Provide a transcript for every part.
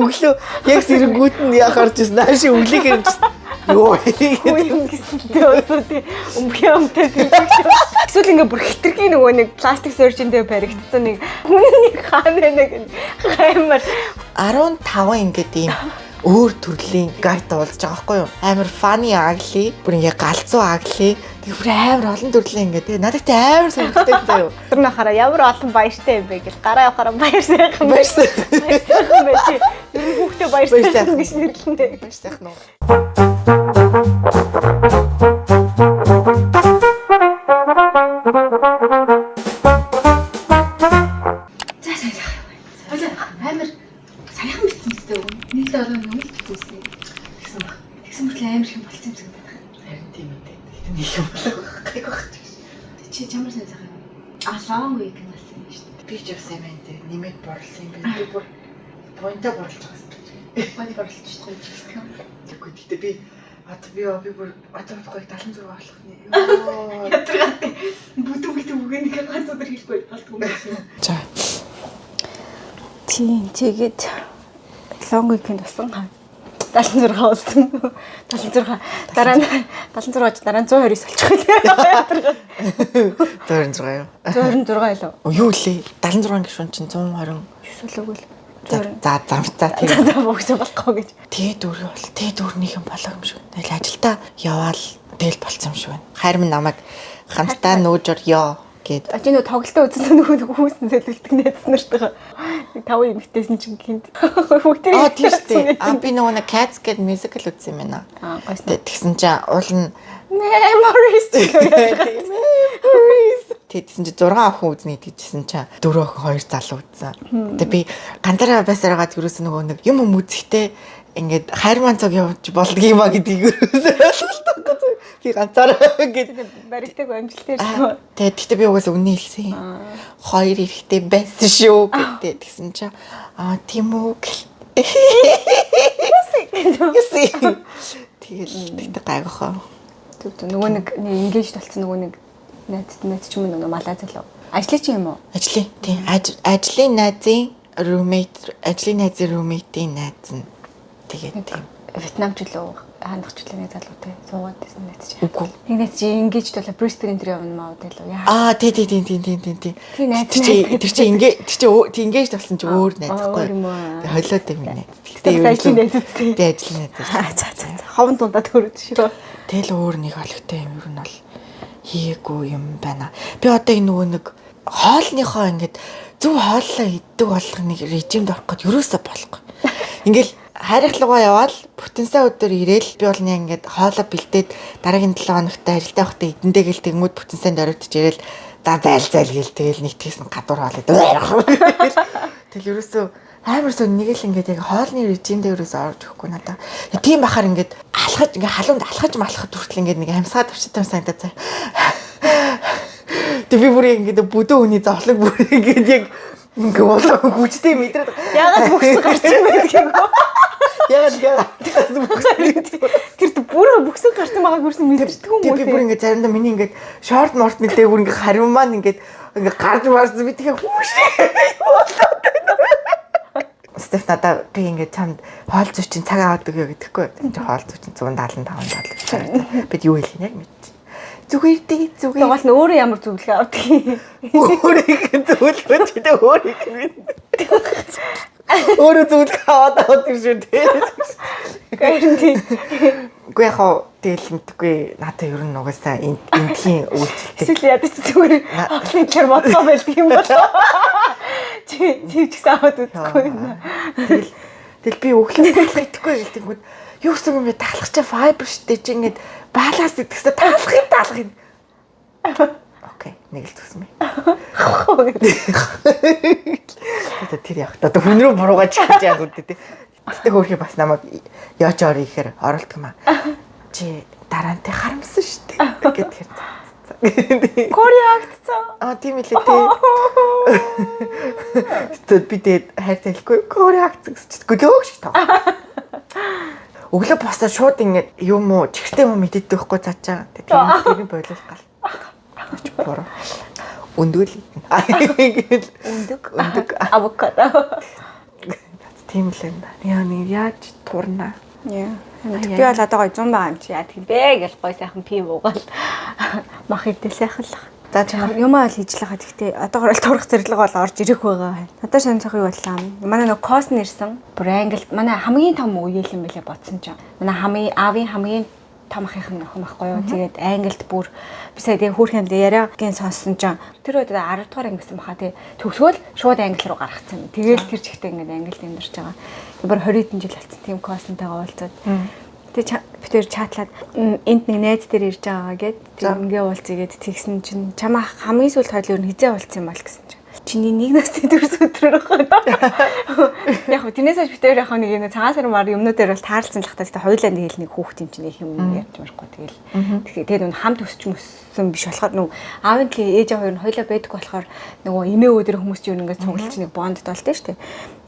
Өглөө яг сэрэнгүүт нь яг харж ирсэн. Нааши өглөө хэрэмжсэн. Йоо. Үгүй гэсэн тий өмгөө өмтэй тийм шүү. Эсвэл ингээ бүр хитрхи нөгөө нэг пластик surgeon дээр баригдсан нэг хүний хаана нэг хаймар 15 ингээд ийм өөр төрлийн гайтай уулзж байгаа байхгүй юу? Амар funny ugly, бүр ингээ галзуу ugly. Тэгээ бүр амар олон төрлийн ингээ. Тэгээ надад тэ амар сонирхолтой заяа. Тэр нахаараа ямар олон баяртай юм бэ гэл гараа явахаараа баяр сайхан Баяр сайхан. Баяр сайхан байж. Ер нь хүүхдээ баяр Баяр сайхан сайхан. гэж нэрлэнэ. Баяр сайхан уу. За сайн сайхан. Хойлоо амар саяхан битсэн мэт үү? Нэг л олон юм л битсэн мэт. Тэгсэн баг. Тэгсэн мөртлөө амар их юм болцсон юм шиг байна. Харин тийм үү. Тэгтээ нэг юм болоо. Гайг баг. Чи чамар сайн сайхан. А long weekend болсон юм шүү Би ч бас юм байна те. Нэмээд борлсон юм байна. Би бүр поинтаа борлож байгаа юм. дээ. Гой борлолцсон юм шиг юм. Тэгэхгүй тэгтээ би одоо би бүр одоо бодохгүй 76 болох нэ. Йоо. Ядаргаатай. Бүдүү бүдүү үгүй нэг ганц өдөр хэлэхгүй болтгүй юм шиг. За. Тийм тэгээд long weekend болсон. 76 болсон. 76 дараа нь 76 дараа нь 129 болчих байлаа. 126 юу? 126 илүү. Оо юу лээ? 76 гишүүн чинь 120. Юусолог үл. За за замтаа За тийм. за богсоо болохгүй гэж. Тэгээд өөр бол тэгээд өөр нэг юм болоо юм шиг. Тэгэл ажилдаа яваал тэгэл болцсон юм шиг байна. Хайр минь намайг хамтдаа нүүж орё гэд. А чи нөгөө тоглолтоо үзсэн нөгөө нэг хүүсэн зэлэлдэг найз нартайгаа. Нэг таван эмэгтэйсэн чинь гинт. Бүгд Аа тийм шүү дээ. Аа би нөгөө нэг Cats гэд мюзикл үзсэн юм байна. Аа гойсон. Тэгээд тэгсэн чинь уул нь Memories гэх. Тэгсэн чинь 6 охин үзнэ гэдгийгсэн чинь 4 охин 2 залуу үзсэн. Тэгээ би ганцаараа байсаар байгаад ерөөсөн нөгөө нэг юм юм үзэхдээ ингээд хайр маань цог явж болдгийм ба гэдгийг ерөөсөө ойлголтоогүй. Би ганцаараа ингээд Баригдаг амжилттай шүү. Тэгээ тэгтээ би угаасаа үнэ хэлсэн. Хоёр эрэгтэй байсан шүү гэдэг. Тэгсэн чинь аа тийм үү гэл. Яси. Тэгэл тэгтээ гайгахаа. Зүг зүг нөгөө нэг engage болсон нөгөө нэг найз найз ч юм уу нөгөө малай залуу. Ажлын чи юм уу? Ажлын тийм ажлын найзын roommate, ажлын найзын roommate-ийн найз нь тэгээд тийм. Вьетнамч лөө хаанах ч лөө нэг залуутай суугаад байсан найз чи. Үгүй. Нэг найз чи engage болоо Brisbane дээр явна маа дэлөө. Яа. Аа тий тий тий тий тий тий тий. Тий, найз Тэр чи тэр чи ингээ тэр чи тий engage болсон чи өөр найз Аа, байхгүй. өөр юм уу? Тэг холиод юм найз. Тэгтээ ер нь ажлын найз үстэй. Тий ажлын найз. Аа за за за. Ховн дундаа төрөд шүү. Тэгэл өөр нэг олигтой юм ер нь бол хийгээгүй юм байна. Би одоо энэ нөгөө нэг хоолныхоо ингээд зөв хооллоо иддэг болох нэг режимд орох гээд ерөөсөө болохгүй. Ингээл хайрхлуугаа яваал бүтэн сайн өдөр ирээл би бол нэг ингээд хоолоо бэлдээд дараагийн 7 хоногт ажилдаа явахдаа идэндээ гэл тэнгүүд бүтэн сайн дөрөвдөж ирээл за зайл зайл гэл тэгэл нэг тэгсэн гадуур хоол идэв. Тэгэл ерөөсөө амар сон нэг л ингээд яг хоолны режимдээ ерөөсөө орж өгөхгүй надаа. Тийм бахаар ингээд алхаж ингээд халуунд алхаж малхад хүртэл ингээд нэг амьсгаа тавчтай санагдаад заа. Тэг би бүр ингээд бүдүү хүний зовлон бүр ингээд яг ингээд улаан хүчтэй мэдрээд Яагаад бүхсэн гарсан бэ гэх юм. ягаад ягаад Тэр бүр бүхсэн гарсан байгааг үрсэн мэдэрдэг юм Тэг уу? би бүр ингээд заримдаа миний ингээд шорт морт нэлээ бүр ингээд харин маань ингээд ингээд гарч марсан би тэгээ хүүшээ. Стеф надаа би ингээд чамд хоол зүй чинь цаг аваад өгөө гэдэхгүй. Тэр чинь хоол зүй чинь 175 доллар. Бид юу хэлэх нь яг мэдчих. Зүгээр дээ зүгээр. Тэгвэл нь өөрөө ямар зөвлөгөө авдаг юм. Өөрийг нь зөвлөгөө чи тэ өөрийг нь. Өөрөө зөвлөгөө аваад аваад юм шүү дээ. Харин тийм. Үгүй яг хаа тэгэл мэдгүй надад ер нь угаасаа эндхийн үйлчлэлтэй Эсвэл ядаж зүгээр хоолны талаар бодлоо байлдаг юм болоо. Чи чи ч гэсэн аваад үзэхгүй юм. Тэгэл тэгэл би өглөө таалах идэхгүй гэлтэнгүүд юу гэсэн юм бэ таалах чи файбер штэ чи ингээд баланс идэгсээ таалах юм таалах юм. Окей, нэг л зүгсэн мэй. Тэгээ тэр явах та хүн рүү буруугаа чиж яах вэ те. Гэтэ хөөрхий бас намайг яаж орё гэхээр оролдох юм аа. Чи дараантай харамсан штэ гэтгэр. Кори хагдсан. Аа тийм үлээ те. Тэгэд би тэгээд хайртай хэлэхгүй Кори хагдсан гэсэн чинь гөлөөг шиг тав. Өглөө босоод шууд ингээд юм уу чихтэй юм мэддэг байхгүй цаачаа. Тэгээд тэр болиулах гал. Чи буруу. Өндөг л идэнэ. Ингээл Өндөг. Өндөг. Авокадо. Тийм л юм да. Яа нэг яаж турнаа. Яа. Би бол одоо гоё 100 байгаа юм чи яа тийм бэ гэл гоё сайхан пив уугаал мах идэл сайхан л. За чамаа Юмаа л хийж л хаа. Гэхдээ одоогор л турах зэрлэг бол орж ирэх байгаа. Надад сонирхох юу боллаа. Манай нөгөө кос нэрсэн. Бүр англи манай хамгийн том үеэл юм бэлээ бодсон чинь. Манай хамгийн аавын хамгийн том ахынх нь охин байхгүй юу. Тэгээд англид бүр би сая тэгээ хөөх юм яриагийн сонссон чинь тэр үед 10 дугаар анги гэсэн баха тий. Төгсгөөл шууд англи руу гаргацсан. Тэгээл тэр чигтээ ингээд англид амьдарч байгаа. Тэг бүр 20 хэдэн жил болсон тийм коснтойгоо уулзаад. Тэгээ би тэр чатлаад энд нэг найз дээр ирж байгаа гэд тэг ингээ уулзъя гэд тэгсэн чинь чамаа хамгийн сүүлд хоёул ер нь хизээ уулзсан юм бол гэсэн чинь чиний нэг насны төрс өдрөөр байхгүй. Яг хөө тэрнээс хойш би тэр яг нэг юм цагаан сар мар юмнууд дээр бол таарлцсан л хата. Гэтэ хоёулаа нэг л нэг хүүхд юм чинь их юм ярьж марахгүй тэгэл. Тэгээд нүн хамт өсч мөссөн биш болохоор нүг аавын тлийн ээж аав хоёр нь хоёулаа байдаг болохоор нөгөө эмээ өвдөр хүмүүс чинь ингээд цуглаж нэг бонд долтой шүү дээ.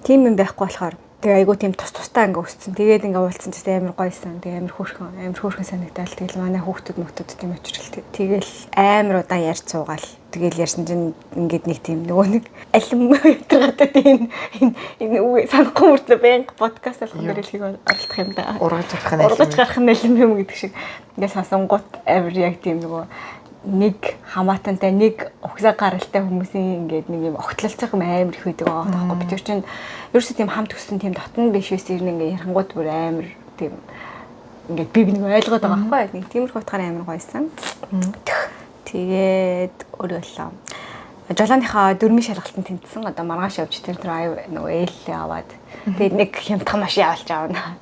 Тийм юм байхгүй болохоор тэгээ айгуу тийм тус тустай ингээ өссөн. Тэгээд ингээ уулзсан чинь амар гоёсан. Тэгээ амар хөөрхөн, амар хөөрхөн санагдал. Тэгэл манай хүүхдүүд мөхтүүд тийм очрол. Тэгэл амар удаан ярьж суугаал. Тэгэл ярьсан чинь ингээд нэг тийм нөгөө нэг алим ятрагатай тийм энэ энэ үг санахгүй мөртлөө байнга подкаст болгон дээр хэлхийг оролдох юм да. Ургаж гарах нь ургаж гарах нь алим юм гэдэг шиг. Ингээ сонсонгууд амар яг тийм нөгөө нэг хамаатантай нэг угсаа гаралтай хүмүүсийн ингээд нэг юм огтлолцох юм амар их байдаг байгаа байхгүй. Би тэр чинь ерөөсөө тийм хамт өссөн тийм дотн биш байсан юм ингээд ярангууд бүр амар тийм ингээд би нэг ойлгоод байгаа байхгүй. Нэг тиймэрхүү утгаар амар гоёсан. Тэгээд өөрөө боллоо. Жолооныхоо дөрмийн шалгалтанд тэнцсэн. Одоо маргааш явж тэр тэр аяа нөгөө ээлээ аваад тэгээд нэг хямдхан машин авалж аавна.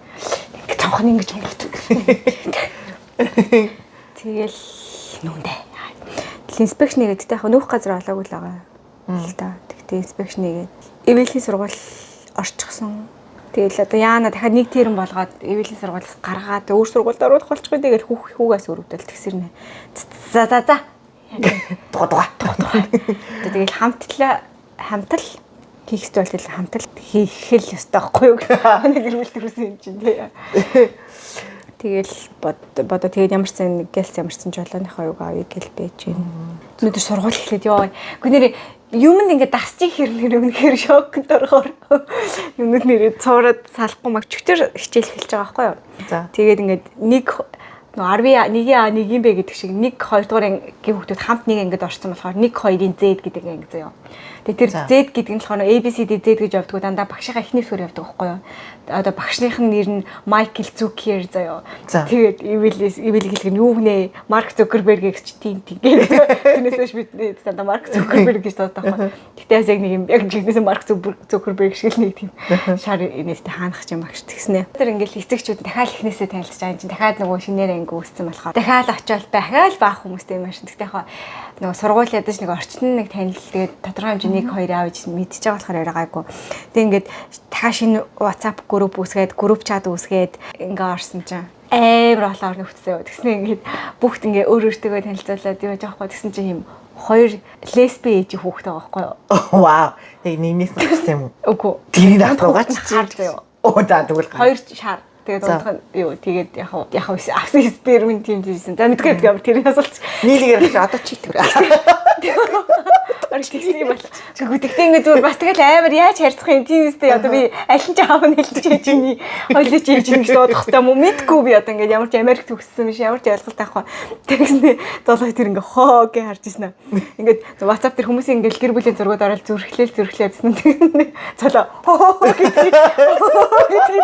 Ингээд цонхон ингэж онгодог. Тэгэл нүндээ. Тэгэл inspection хийгээд яг нүүх газар олоогүй л байгаа л да. Тэгтээ inspection хийгээд ивэлийн сургууль орчихсон. Тэгэл одоо яана дахиад нэг терм болгоод ивэлийн сургуулиас гаргаад өөр сургуульд оруулах болчихгүй. Тэгэл хүүх хүүгээс өрөвдөл тэгсэрнэ. За за за. Дуга дуга. Одоо тэгэл хамтлаа хамтал хийх ёстой бол тэгэл хамтал хийх л ёстой байхгүй юу? Манай гэр бүл төрүүлсэн юм чинь тий. Тэгэл бодоо тэгээд ямар ч сан гэлс ямар ч сан жолооныхоо юг авъя гэл байж байна. Өнөөдөр сургууль эхлээд ёо. Гэхдээ нэрээ юмд ингээд дасчих хэрнэр үнэхээр шокнд орохоор юмнууд нэрээ цуураад салахгүй маг чөтөр хичээл эхэлж байгаа байхгүй юу? За. Тэгээд ингээд нэг нөгөө 11 А 1 юм бэ гэдэг шиг 1 2 дугаар ангийн хүүхдүүд хамт нэг ангид орсон болохоор 1 2-ын Z гэдэг анги заяа. Тэгээд тэр Z гэдэг нь болохоор A B C D Z гэж явдггүй дандаа багшийнхаа эхний үсгээр явдаг байхгүй юу? Одоо багшных нь нэр нь Майкл Зукер заяа. Тэгээд ивэлээс ивэл гэлэг нь юу гинэ? Марк Зукерберг гэж тийм тийм гэж. Тэрнээс хойш бид дандаа Марк Зукерберг гэж дууддаг байхгүй. Гэтэ бас яг нэг юм яг жигнэсээ Марк Зукерберг шиг л нэг тийм шар инээстэй хаанах юм багш тэгснэ. Тэр ингээл эцэгчүүд дахиад эхнээсээ танилцж байгаа юм чинь дахиад нөгөө шинээр анги үүссэн болохоор дахиад очиод дахиад баах хүмүүстэй юм шиг. Гэтэ яг нөгөө сургууль ядаж нэг орчин нэг танил тэгээд тодорхой хэмжээний 1 2 аав ээж мэдчихэж байгаа болохоор арай гайгүй. Тэгээд ингээд дахиад шинэ WhatsApp групп үүсгээд групп чат үүсгээд ингээ орсон чинь амар олон орны хүчтэй. Тэгснэ ингээд бүгд ингээ өөр өөртөөгөө танилцуулаад юу яах вэ тэгсэн чинь юм хоёр лесби ээжийн хүүхэд байгаа байхгүй юу? Вау. Яг нэгнээс нь гарсан юм уу? Үгүй. Тэрийг авах гаач шар заяа. Оо за тэгвэл хоёр шар. Тэгээд дундх нь юу тэгээд яг яг авсан сперм тийм тийсэн. За мэдгүй ямар тэрийг асуулч. Нийлгээр гарч одоо чи тэр. Орч тэгсэн юм бол. Үгүй тэгтээ ингээд зүгээр бас тэгэл амар яаж харьцах юм тийм үстэй одоо би аль нь ч аав нь хэлж хийж ини хоёлоо чи хийж ини гэж дуудах хэрэгтэй юм уу мэдгүй би одоо ингээд ямар ч Америкт төгссөн биш ямар ч ойлголт авахгүй. Тэгснэ золоо тэр ингээд хоо гэж харж ирсэн. Ингээд WhatsApp дээр хүмүүсийн ингээд гэр бүлийн зургууд ороод зүрхлээл зүрхлээ явсан. Тэгснэ золоо хоо гэдгийг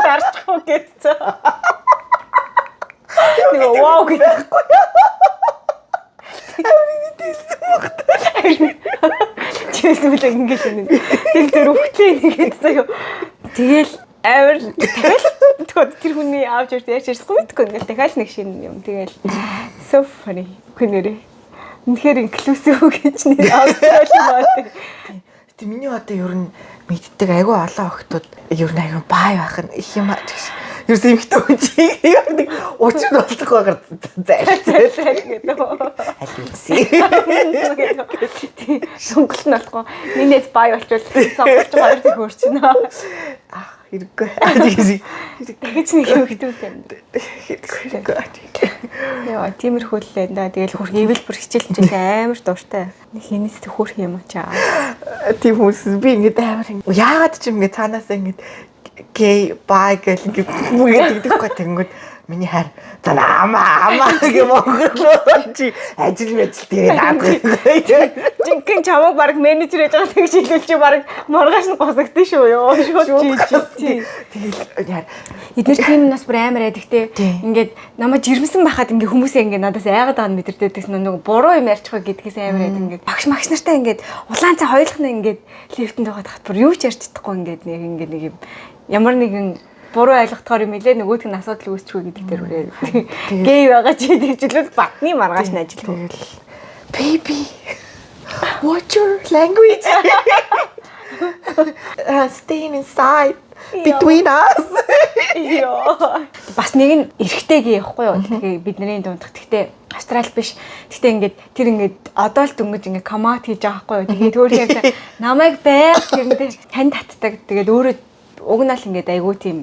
дарчих уу гэсэн. Нэг вау гэдэг. Амин дэлсэн багт. Чээс үл ингэж юм. Тэгэл тэр өгтлээ нэгэд заяа. Тэгэл амар дахиад тэгвэл тэр хүний аавч өрт ярьж ярьсгүй мэдгүй ингээл дахиад нэг шинэ юм. Тэгэл so funny гэнэрээ. Үнэхээр inclusive гэж нэр Австрали маа. Гэтэ миний одоо ер нь мэддэг айгүй олон охтууд ер нь айгүй бай байх нь их юм аа гэж. Ерөөс эмхтэй хүн чи яг нэг учир нь болохгүй байгаар зайлцал гэдэг. Аль үгүй. Сонголт нь болохгүй. Минээс бай болчвол сонголт хоёр тэг хөөрчнө. Аа хэрэггүй. Дахиж нэг юм хэвтэй юм. Хэрэггүй. Яа, тиймэрхүү л энэ да. Тэгэл хөрх ивэл бүр хичээл хичээл амар дуртай. Нэг хинээс хөрх юм ачаа. Тийм хүмүүс би ингээд амар яагаад ч юм ингээд цаанаасаа ингээд Gay bi гэл ингээд мүгээд тэгдэхгүй. Тэнгүүд миний хайр за ама ама гэх монгол чи ажил ажил тэгээд аагүй. Жинхэнэ чамайг баг менежер яаж байгаа тэгж хэлвэл чи баг маргааш нь госогдсон шүү ёо. Шууд чи. Тэгэл яар Эднэр тийм нас бүр амар байдаг те. Ингээд намайг жирэмсэн байхад ингээд хүмүүсээ ингээд надаас айгаад байгаа нь мэдэрдэг гэсэн нөгөө буруу юм ярьчих вэ гэдгээс амар байдаг ингээд. Багш магш нартай ингээд улаан цай хоёулах нь ингээд лифтэнд байгаад хат бүр юу ч ярьж чадахгүй ингээд нэг ингээд нэг юм ямар нэгэн буруу ойлгохдохоор юм илээ нөгөөх нь асуудал үүсчихвэ гэдэг дээр үрээ. Гей байгаа чи тэгжлүүл батны маргааш нь ажил. Тэгэл baby, watch your language. Staying inside between us. Йоо. Бас нэг нь эрэгтэй гээ явахгүй юу? Тэгээ бидний дундах. Тэгтээ Австрал биш. Тэгтээ ингээд тэр ингээд одоо л дөнгөж ингээд come out хийж байгаа байхгүй юу? Тэгээ төөрхөө намайг байг тэрнтэй тань татдаг. Тэгээд өөрөө уг нь л ингээд айгүй тийм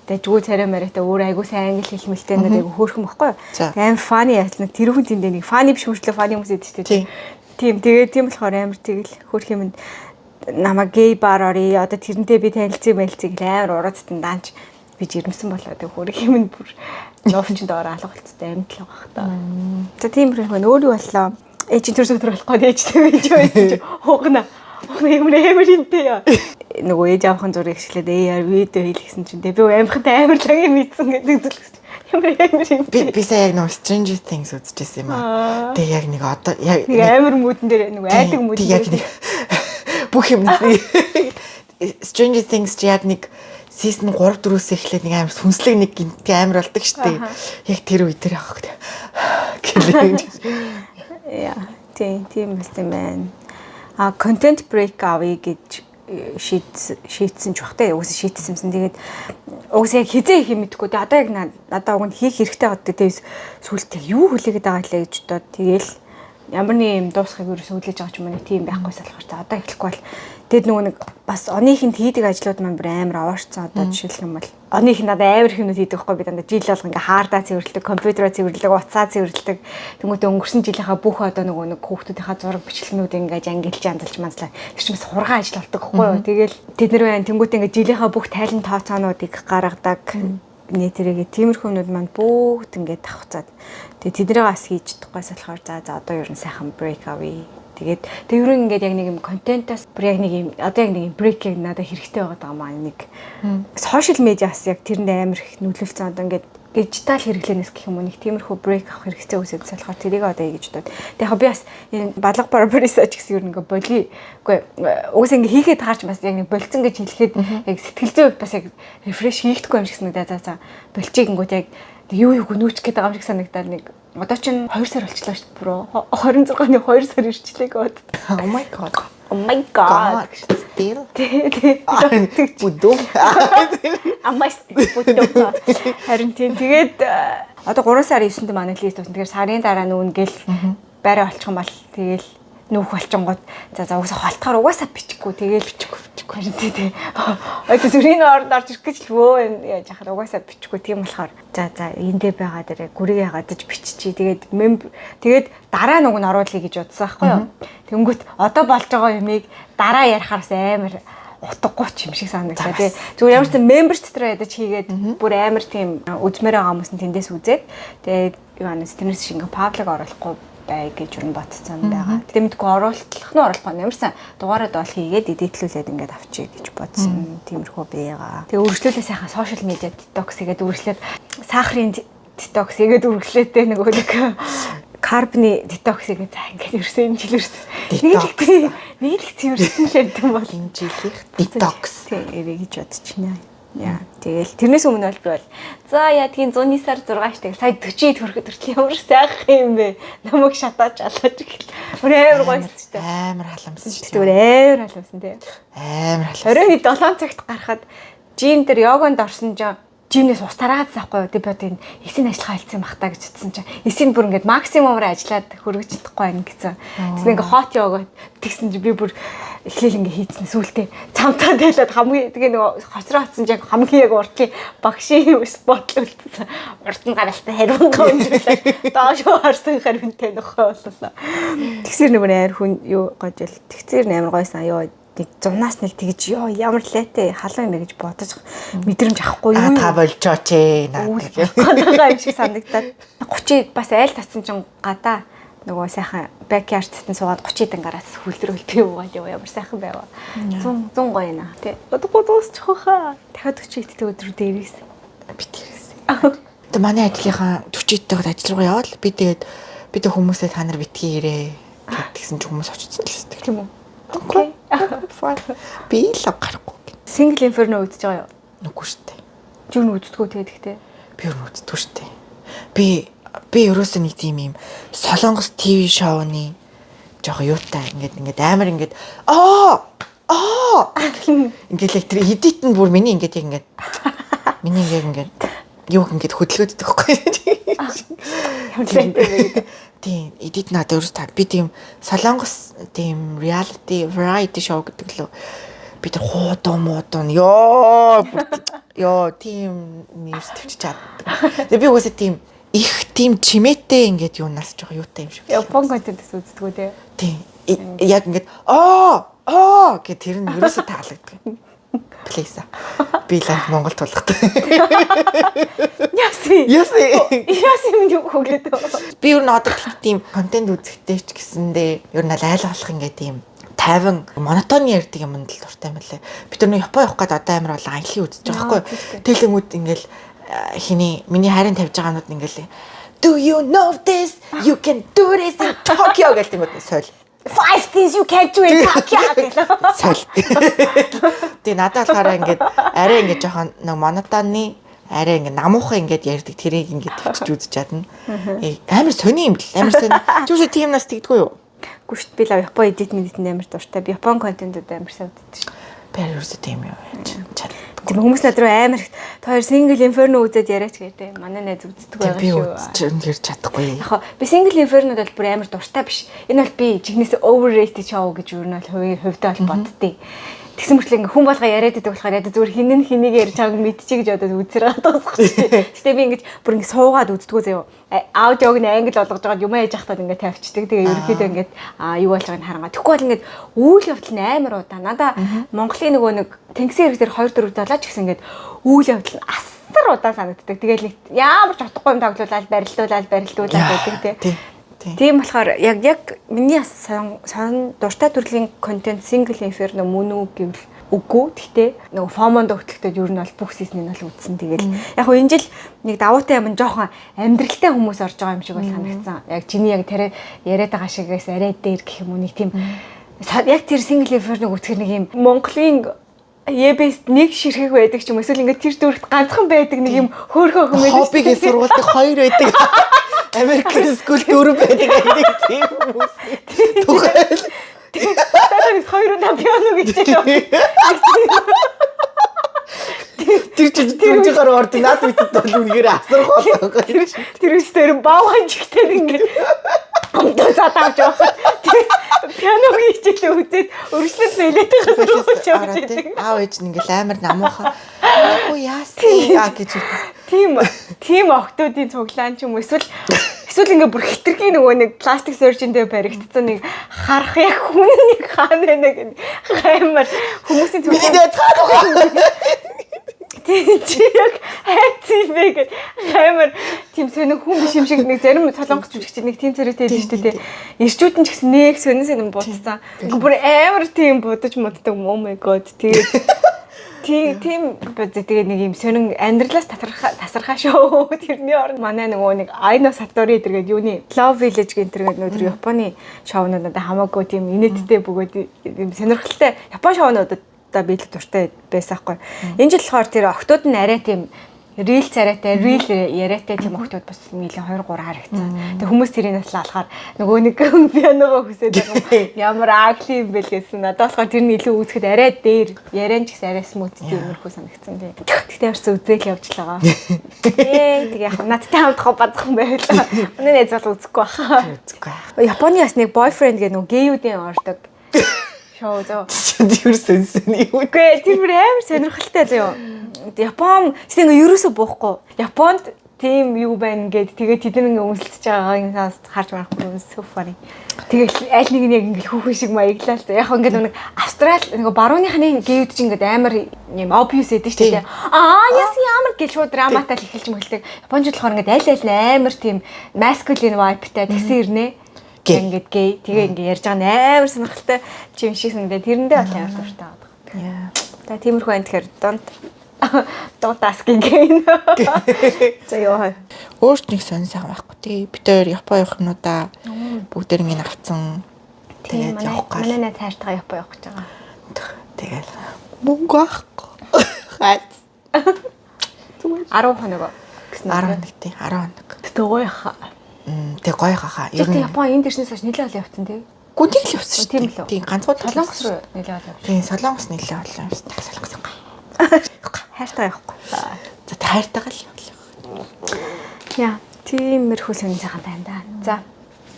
дажгүй царай мариатай өөр айгүй сайн англи хэлмэлтэй ингээд айгүй хөөрхөн байхгүй юу? Амар funny яална. Тэр хүн тэндээ нэг funny биш хөртлөө funny хүмүүс идэв шүү дээ. Тийм, тэгээд тийм болохоор амар тэгэл хөөрх юм намайг гей бар орё. Одоо тэрнтэй би танилцъя мэлцээ гэл амар уруудтан даанч би жирэмсэн болоо тэг хөөрх юм бүр нууфчин доор алга болцтой амьд л байгаа хта. За тийм хэрэг байна. Өөр юу боллоо? Ээж чинь төрс өдөр болох гээд ээжтэй байж байсан чи хугна. Хугна юм амар юмтэй яа. Нөгөө ээж аавхан зургийг ашиглаад AR видео хийлгэсэн чинь тэг би амхтай амар лаг юм ийдсэн гэдэг зүйл гэсэн. Ямар амар юм. Би сая яг нөгөө Stranger Things үзчихсэн юм аа. Тэг яг нэг одоо яг нэг амар мүүдэн дээр нөгөө айдаг мүүдэн. Тэг яг нэг бүх юм нэг Stranger Things чи яг нэг season 3 4-өөс эхлээд нэг амар сүнслэг нэг гинт амар болдог штэ. Яг тэр үе дээр авах гэдэг. Яа, тийм бас юм байна. А content break авъя гэж шийдсэн ч бах те. Угсаа шийдсэн юмсан. Тэгээд угсаа яг хизээ их юм мэдэхгүй. Тэгээд одоо яг надаа уг нь хийх хэрэгтэй гэдэг. Тэгээд сүулт яг юу хүлээгээд байгаа лээ гэж бодоод тэгээл ямар нэг юм дуусахыг ерөөсөө хүлээж байгаа ч юм уу нэг тийм байхгүйс болохоор за одоо эхлэхгүй бол тэгэд нөгөө нэг бас оныхынд хийдэг ажлууд маань бүр амар овоорцсон. Одоо жишээлх юм бол оных надад амар их юмнууд хийдэг байхгүй, би дандаа жил болго ингээ хаардаа цэвэрлэдэг, компьютероо цэвэрлэдэг, утсаа цэвэрлэдэг. Тэнгүүтээ өнгөрсөн жилийнхаа бүх одоо нөгөө нэг хүүхдүүдийнхаа зураг бичлэгнүүд ингээ ангилж янзалж манзлаа. Тэр чинь бас хурган ажил болдог байхгүй юу. Тэгэл тэд нар байна. Тэнгүүтээ ингээ жилийнхаа бүх тайлан тооцоонуудыг гаргадаг нэтрэгээ тиймэрхүү юмнууд маань бүгд ингээд давхцаад тэгээ тэднийг бас хийж чадахгүйс болохоор за за одоо ер нь сайхан break авъя. Тэгээд тэг ер нь ингээд яг нэг юм контентоос бүр яг нэг юм одоо яг нэг юм break яг надад хэрэгтэй байгаа юм аа нэг. Social media бас яг тэрэнд амар их нөлөөлсөн, одоо ингээд дижитал хэрэглээнээс гэх юм уу нэг тиймэрхүү break авах хэрэгтэй үсэд болохоор тэрийг одоо хийж бодод. Тэг яг би бас энэ балга барбариса ч гэсэн ер нь ингээ боли үгүй угсаа ингээ хийгээд таарч бас яг нэг болцсон гэж хэлэхэд яг сэтгэл зүйн хувьд бас яг refresh хийгдэхгүй юм шиг санагдаа. За за болчих гингүүт яг юу юу нүүчих гээд байгаа юм шиг санагдаад нэг одоо чинь 2 сар болчлоо шүү дээ bro. 26-ны 2 сар ирчлээ гоод. Oh my God. Oh my God. Still. Тий. Бүдүү. Амаас бүдүү. Харин тийм тэгээд одоо 3 сарын 9-нд манай лист болсон. Тэгэхээр сарын дараа нүүн гэл байраа олчих юм бол тэгэл нүүх болчингууд за за угаасаа холтохоор угаасаа бичихгүй тэгэл бичихгүй бичихгүй. Харин тий. Одоо зүрийн оронд орж ирэх гэж л өө яаж яхад угаасаа бичихгүй, тийм болохоор за за эндээ байгаа дээрээ гүрийг ягаадаж биччихье. Тэгээд тэгээд дараа нүг нь оруулъя гэж бодсон байхгүй юу. Тэнгүүт одоо болж байгаа юмыг дараа ярихаар бас амар утгагүй ч юм шиг санагдаа тий. Зүгээр ямар ч members дотор ядаж хийгээд бүр амар тийм үзмээр байгаа хүмүүс нь тэндээс үзээд тэгээд юу анаас тэрнээс шиг ингээ public оруулахгүй бай гэж юу бодсон байгаа. Гэтэ мэдгүй оруулах нь оруулахгүй ямарсан дугаараа доол хийгээд edit лүүлээд ингээд авчиг гэж бодсон. Тиймэрхүү байгаа. Тэгээ үргэлжлүүлээ сайхан social media detox хийгээд, үргэлжлээд сахарын detox хийгээд, үргэлжлээдээ нөгөө нэг carb ны detox хийгээд за ингээд ерөөсөө энэ жил ерөөсөө нэг л цэвэрсэн л юм бол энэ жилийнх detox. Тийм эрэ гэж бодчихно. Яа. Тэгэл тэрнээс өмнө бол би бол за яадгийн зуны сар 6 штэ сая 40 хүрэхэд хүртэл ямар сайхан юм бэ. Намайг шатааж алаач гэл. Бүр амар гоё штэ. Амар халамсан штэ. Бүр амар халамсан тий. Амар халамсан. Оройн 7 цагт гарахад gym дээр йогонд орсон чинь gym нээс ус тараадсан байхгүй юу. Тэг би одоо энэ эсийн ажиллагаа хэлсэн бах та гэж утсан чинь эсийн бүр ингээд максимумаар ажиллаад хөргөж чадахгүй байна гэсэн. Тэгсэн ингээд hot yoga тэгсэн чинь би бүр эхлээл ингээд хийцэн сүултээ цамцаа тайлаад хамгийн тэгээ нөгөө хоцроо атсан чинь хамгийн яг уртлын багшийн spot л үлдсэн. Урд нь гаралтай хариунгаа өнжирлээ. Доош харсан хариунтай нөхөө боллоо. Тэгсэр нэмэр амар хүн юу гожил. Тэгсэр амар гойсан ёо. Нэг зунаас нэг тэгж ёо ямар лайтай халуун юм бэ гэж бодож мэдрэмж авахгүй Аа юу? та болжооч ээ Үйл наад. болох юм шиг санагдаад. 30 бас айл татсан чинь гадаа нөгөө сайхан backyard тань суугаад 30 дэн гараас хүлдрүүл би уугаад яа ямар сайхан байв. 100 100 гоё наа тий. Удахгүй дуусчих واخа. Дахиад 40 идэх өдрүүд дээрээс. Би тэрээс. Тэгээ манай ажлынхаа 40 идэх ажил руу яваал би тэгээд би тэг хүмүүсээ та нар битгий ирээ гэдгсэн чи хүмүүс очсон л хэвээр. Тийм үү? Okay. Fine. Би л гарахгүй. Single Inferno үзэж байгаа юу? Нүггүй штэ. Жин үздэггүй тэгээд гэхдээ. Би өөр үздэггүй штэ. Би ерөөсөө нэг тийм юм Солонгос TV шоуны жоохон юутай ингээд амар ингээд аа аа ингээд яг тэр edit нь бүр миний ингээд яг ингээд миний ингээд ингээд юуг ингээд хөдөлгөөддөг байхгүй. Ямар лайтай бэ гэдэг. Тийм, edit надад өөрөөс та би тийм Солонгос тийм reality variety show гэдэг лөө би тэр хуудуу муудуу ёо ёо тийм нэрс төвчж чаддаг. Тэгээ би угаасаа тийм их тийм чимээтэй ингээд юунаас жоохон юутай юм шиг. Япон контентээс үздэггүй тий. Тийм. Яг ингээд аа аа гэх тэр нь ерөөсөө таалагддаг. Please. Би лайф Монгол тулгатай. Яси. Яси. Яси юм юу хөглөөд. Би ер нь одоо тийм контент үзэхтэй ч гэсэндээ ер нь аль аль болох ингээд тийм тайван монотоны ярьдаг юмд л дуртай юм лээ. Би тэр нэг Япон явах гээд одоо амар бол аялын үзэж байгаа байхгүй. Тэлэнгүүд ингээл хиний миний хайрын тавьж байгаанууд ингээл "Do you know this? You can do this in Tokyo" гэх юм уу сойл. Five things you can't do in Tokyo гэлээ. Сойл. Тэгээ надад болохоор ингээд арай ингээд жоохон нэг монотоны арай ингээд намуухан ингээд ярьдаг тэрийг ингээд төвчж үзэж чадна. Амар сони юм бэл. Амар сони. Чи үсээ тийм нас тэгдэггүй юу? Гүшт би л Япон edit мэдит амар дуртай. Би Япон контентууд амар сайн үздэг шүү. Би ерөөсөө тийм юм яаж чад. Тийм хүмүүс над руу амар их та хоёр Single Inferno үзээд яриач гэдэг. Манай найз үздэг байгаа Би шүү. үзэж үнэхээр чадахгүй. Яг би Single Inferno бол бүр амар дуртай биш. Энэ бол би жигнэсээ overrated show гэж юу нь бол хувийн хувьдаа бол боддیں۔ Тэгсэн мөртлөө ингээ хүн болго яриад байдаг болохоор яа зүгээр хин нь хэнийг ярьж байгааг мэдчихье гэж бодоод үзсээр байгаа шүү. Гэтэ би ингэж бүр ингээ суугаад үздэггүй заяо. Аудиог нь англи болгож байгаад юм яаж яхад ингээ тавьчихдаг. Тэгээ ерөнхийдөө ингээд юу болж байгааг нь харангаа. Тэгэхгүй бол ингээд үйл явдал нь амар удаа. Надаа Монголын нөгөө нэг Тэнгисийн хэрэг дээр 2 4 7 ч гэсэн ингээд үйл явдал нь асар удаан санагддаг. Тэгэл нэг ямар ч утгагүй юм тоглуулаад барилдуулаад барилдуулаад байдаг тий. Тийм болохоор яг миний бас сон дуртай төрлийн контент Single Inferno мөн үү гэвэл үгүй. Гэхдээ нөгөө FOMO-нд хөтлөхтэй ер нь бол бүх season ыг нь бол үзсэн. Тэгэл яг хөө энэ жил нэг давуутай юм жоохон амьдралтай хүмүүс орж байгаа юм шиг бол санагдсан. Яг чиний яг тариа яриад байгаа шигээс арай дээр гэх юм уу нэг тийм яг тэр Single Inferno үзэхэр нэг юм Монголын EBS нэг ширхэг байдаг ч юм эсвэл ингээд тэр дүрхт ганцхан байдаг нэг юм хөөрхөн охин байдаг. Хоббигийн сургуульд хоёр байдаг. American School дөрөв байдаг гэдэг тийм хүмүүс. Түгэл. Та хоёр удаа пиано гэж хэлээ. Тэр чинь тэр ордог наад битэд бол үнэхээр асарх болоо. Тэр үсээр баавган чигтэй ингээд амтаа цаад авч явах. Пианогийн хичээлээ үзээд өргөжлөл нэлээтэйгээ сургууль явж идэг. Аав ээж нь ингээл амар намуухан. Үгүй яасан аа гэж. Тийм охтуудын цуглаан ч юм уу эсвэл ингээ бүр хитрхийн нөгөө нэг plastic surgeon дээр баригдсан нэг харах яг хүн нэг хаана байна гэх амар хүмүүсийн Миний цуглаан дээд хаана. Тийм чи яг хайцсан юм бэ гэх амар тийм сонин хүн биш юм шиг нэг зарим солонгос жүжигч нэг тийм царайтай байдаг шүү дээ. Ирчүүд нь ч гэсэн нэг сонин сонин будсан. Ингээ бүр амар тийм будаж муддаг. Oh my god. Тэгээд тийм тэгээд нэг юм сонин амьдралаас татархаа тасархаа шүү. Тэрний оронд манай нөгөө нэг Aino Satori тэргээд юуны Love Village гэн тэргээд нөгөө тэр Японы шоунууд надад хамаагүй тийм инээдтэй бөгөөд юм сонирхолтой Япон шоунуудад би л дуртай байсан хгүй. Энэ жил болохоор тэр охтууд нь арай тийм real царайтай, real яриатай тийм охтууд бас нийлэн 2 3 харагдсан. Тэг хүмүүс тэрийг бас алахаар нөгөө нэг пианогоо хүсээд байгаа юм. Ямар ugly юм бэ л гэсэн. Надад болохоор тэр нь илүү үзэхэд арай дээр, яриан ч гэсэн арай smooth тиймэрхүү санагдсан тийм. Тэгтээ ярьсан үзээл явж л байгаа. Ээ тэг яг надтай хамт хоо бадхан байлаа. Манай найз бол үзэхгүй баха. Үзэхгүй. Японы бас нэг boyfriend гэх нөгөө гейүүдийн ордог шоу зөө. Тэр сэнсэн юу? Үгүй тэр бүр амар сонирхолтой заяа. Япон тийм ингээ ерөөсөө буухгүй. Японд тийм юу байна гэд тэгээд тэд нар ингээ үнсэлцэж байгаагийн саас харж марахгүй, so funny. Тэгэл аль нэг нь яг ингээ хүүхэн шиг маяглаа л. Яг ингээ нэг Австрал нэг барууныхны гейүүд чинь ингээ амар юм obvious эдэн шүү дээ. Аа, яс ямар гэл шууд драматай л эхэлж мэлдэг. Японч болохоор ингээ аль аль нь амар тийм masculine vibe-тай тэгсэн ирнэ. Ингээд гей тэгээ ингээ ярьж байгаа нь амар сонирхолтой юм шиг санагдаад тэрэндээ бол амар дуртай байгаа. Яа. За, тиймэрхүү байна, тэгэхээр don't ask again. За, ёо. Өөрт нэг сонь сайхан байхгүй тий. Бид хоёр Япон явах юмнуудаа бүгдээр ингэ авцсан. Тэгээд явах гал. Манай найз хайртайгаа Япон явах гэж байгаа. Тэгэл мөнгө байхгүй. Хайц. 10 хоног гэсэн. 10 хоног тий, 10 хоног. Тэгтээ гоё хаа. Тэг гоё хаа. Ер нь Япон энд ирснээс хойш нэлээд олон явцсан тий. Гүн тийм л явсан шүү дээ. Тийм, ганцхан Солонгос руу нэлээд олон явсан. Тийм, Солонгос нэлээд олон явсан. Солонгос гоё. Хайртайгаа явахгүй. За, хайртайгаа л явлаа. Яа, тиймэрхүү сонин сайхан байна да. За.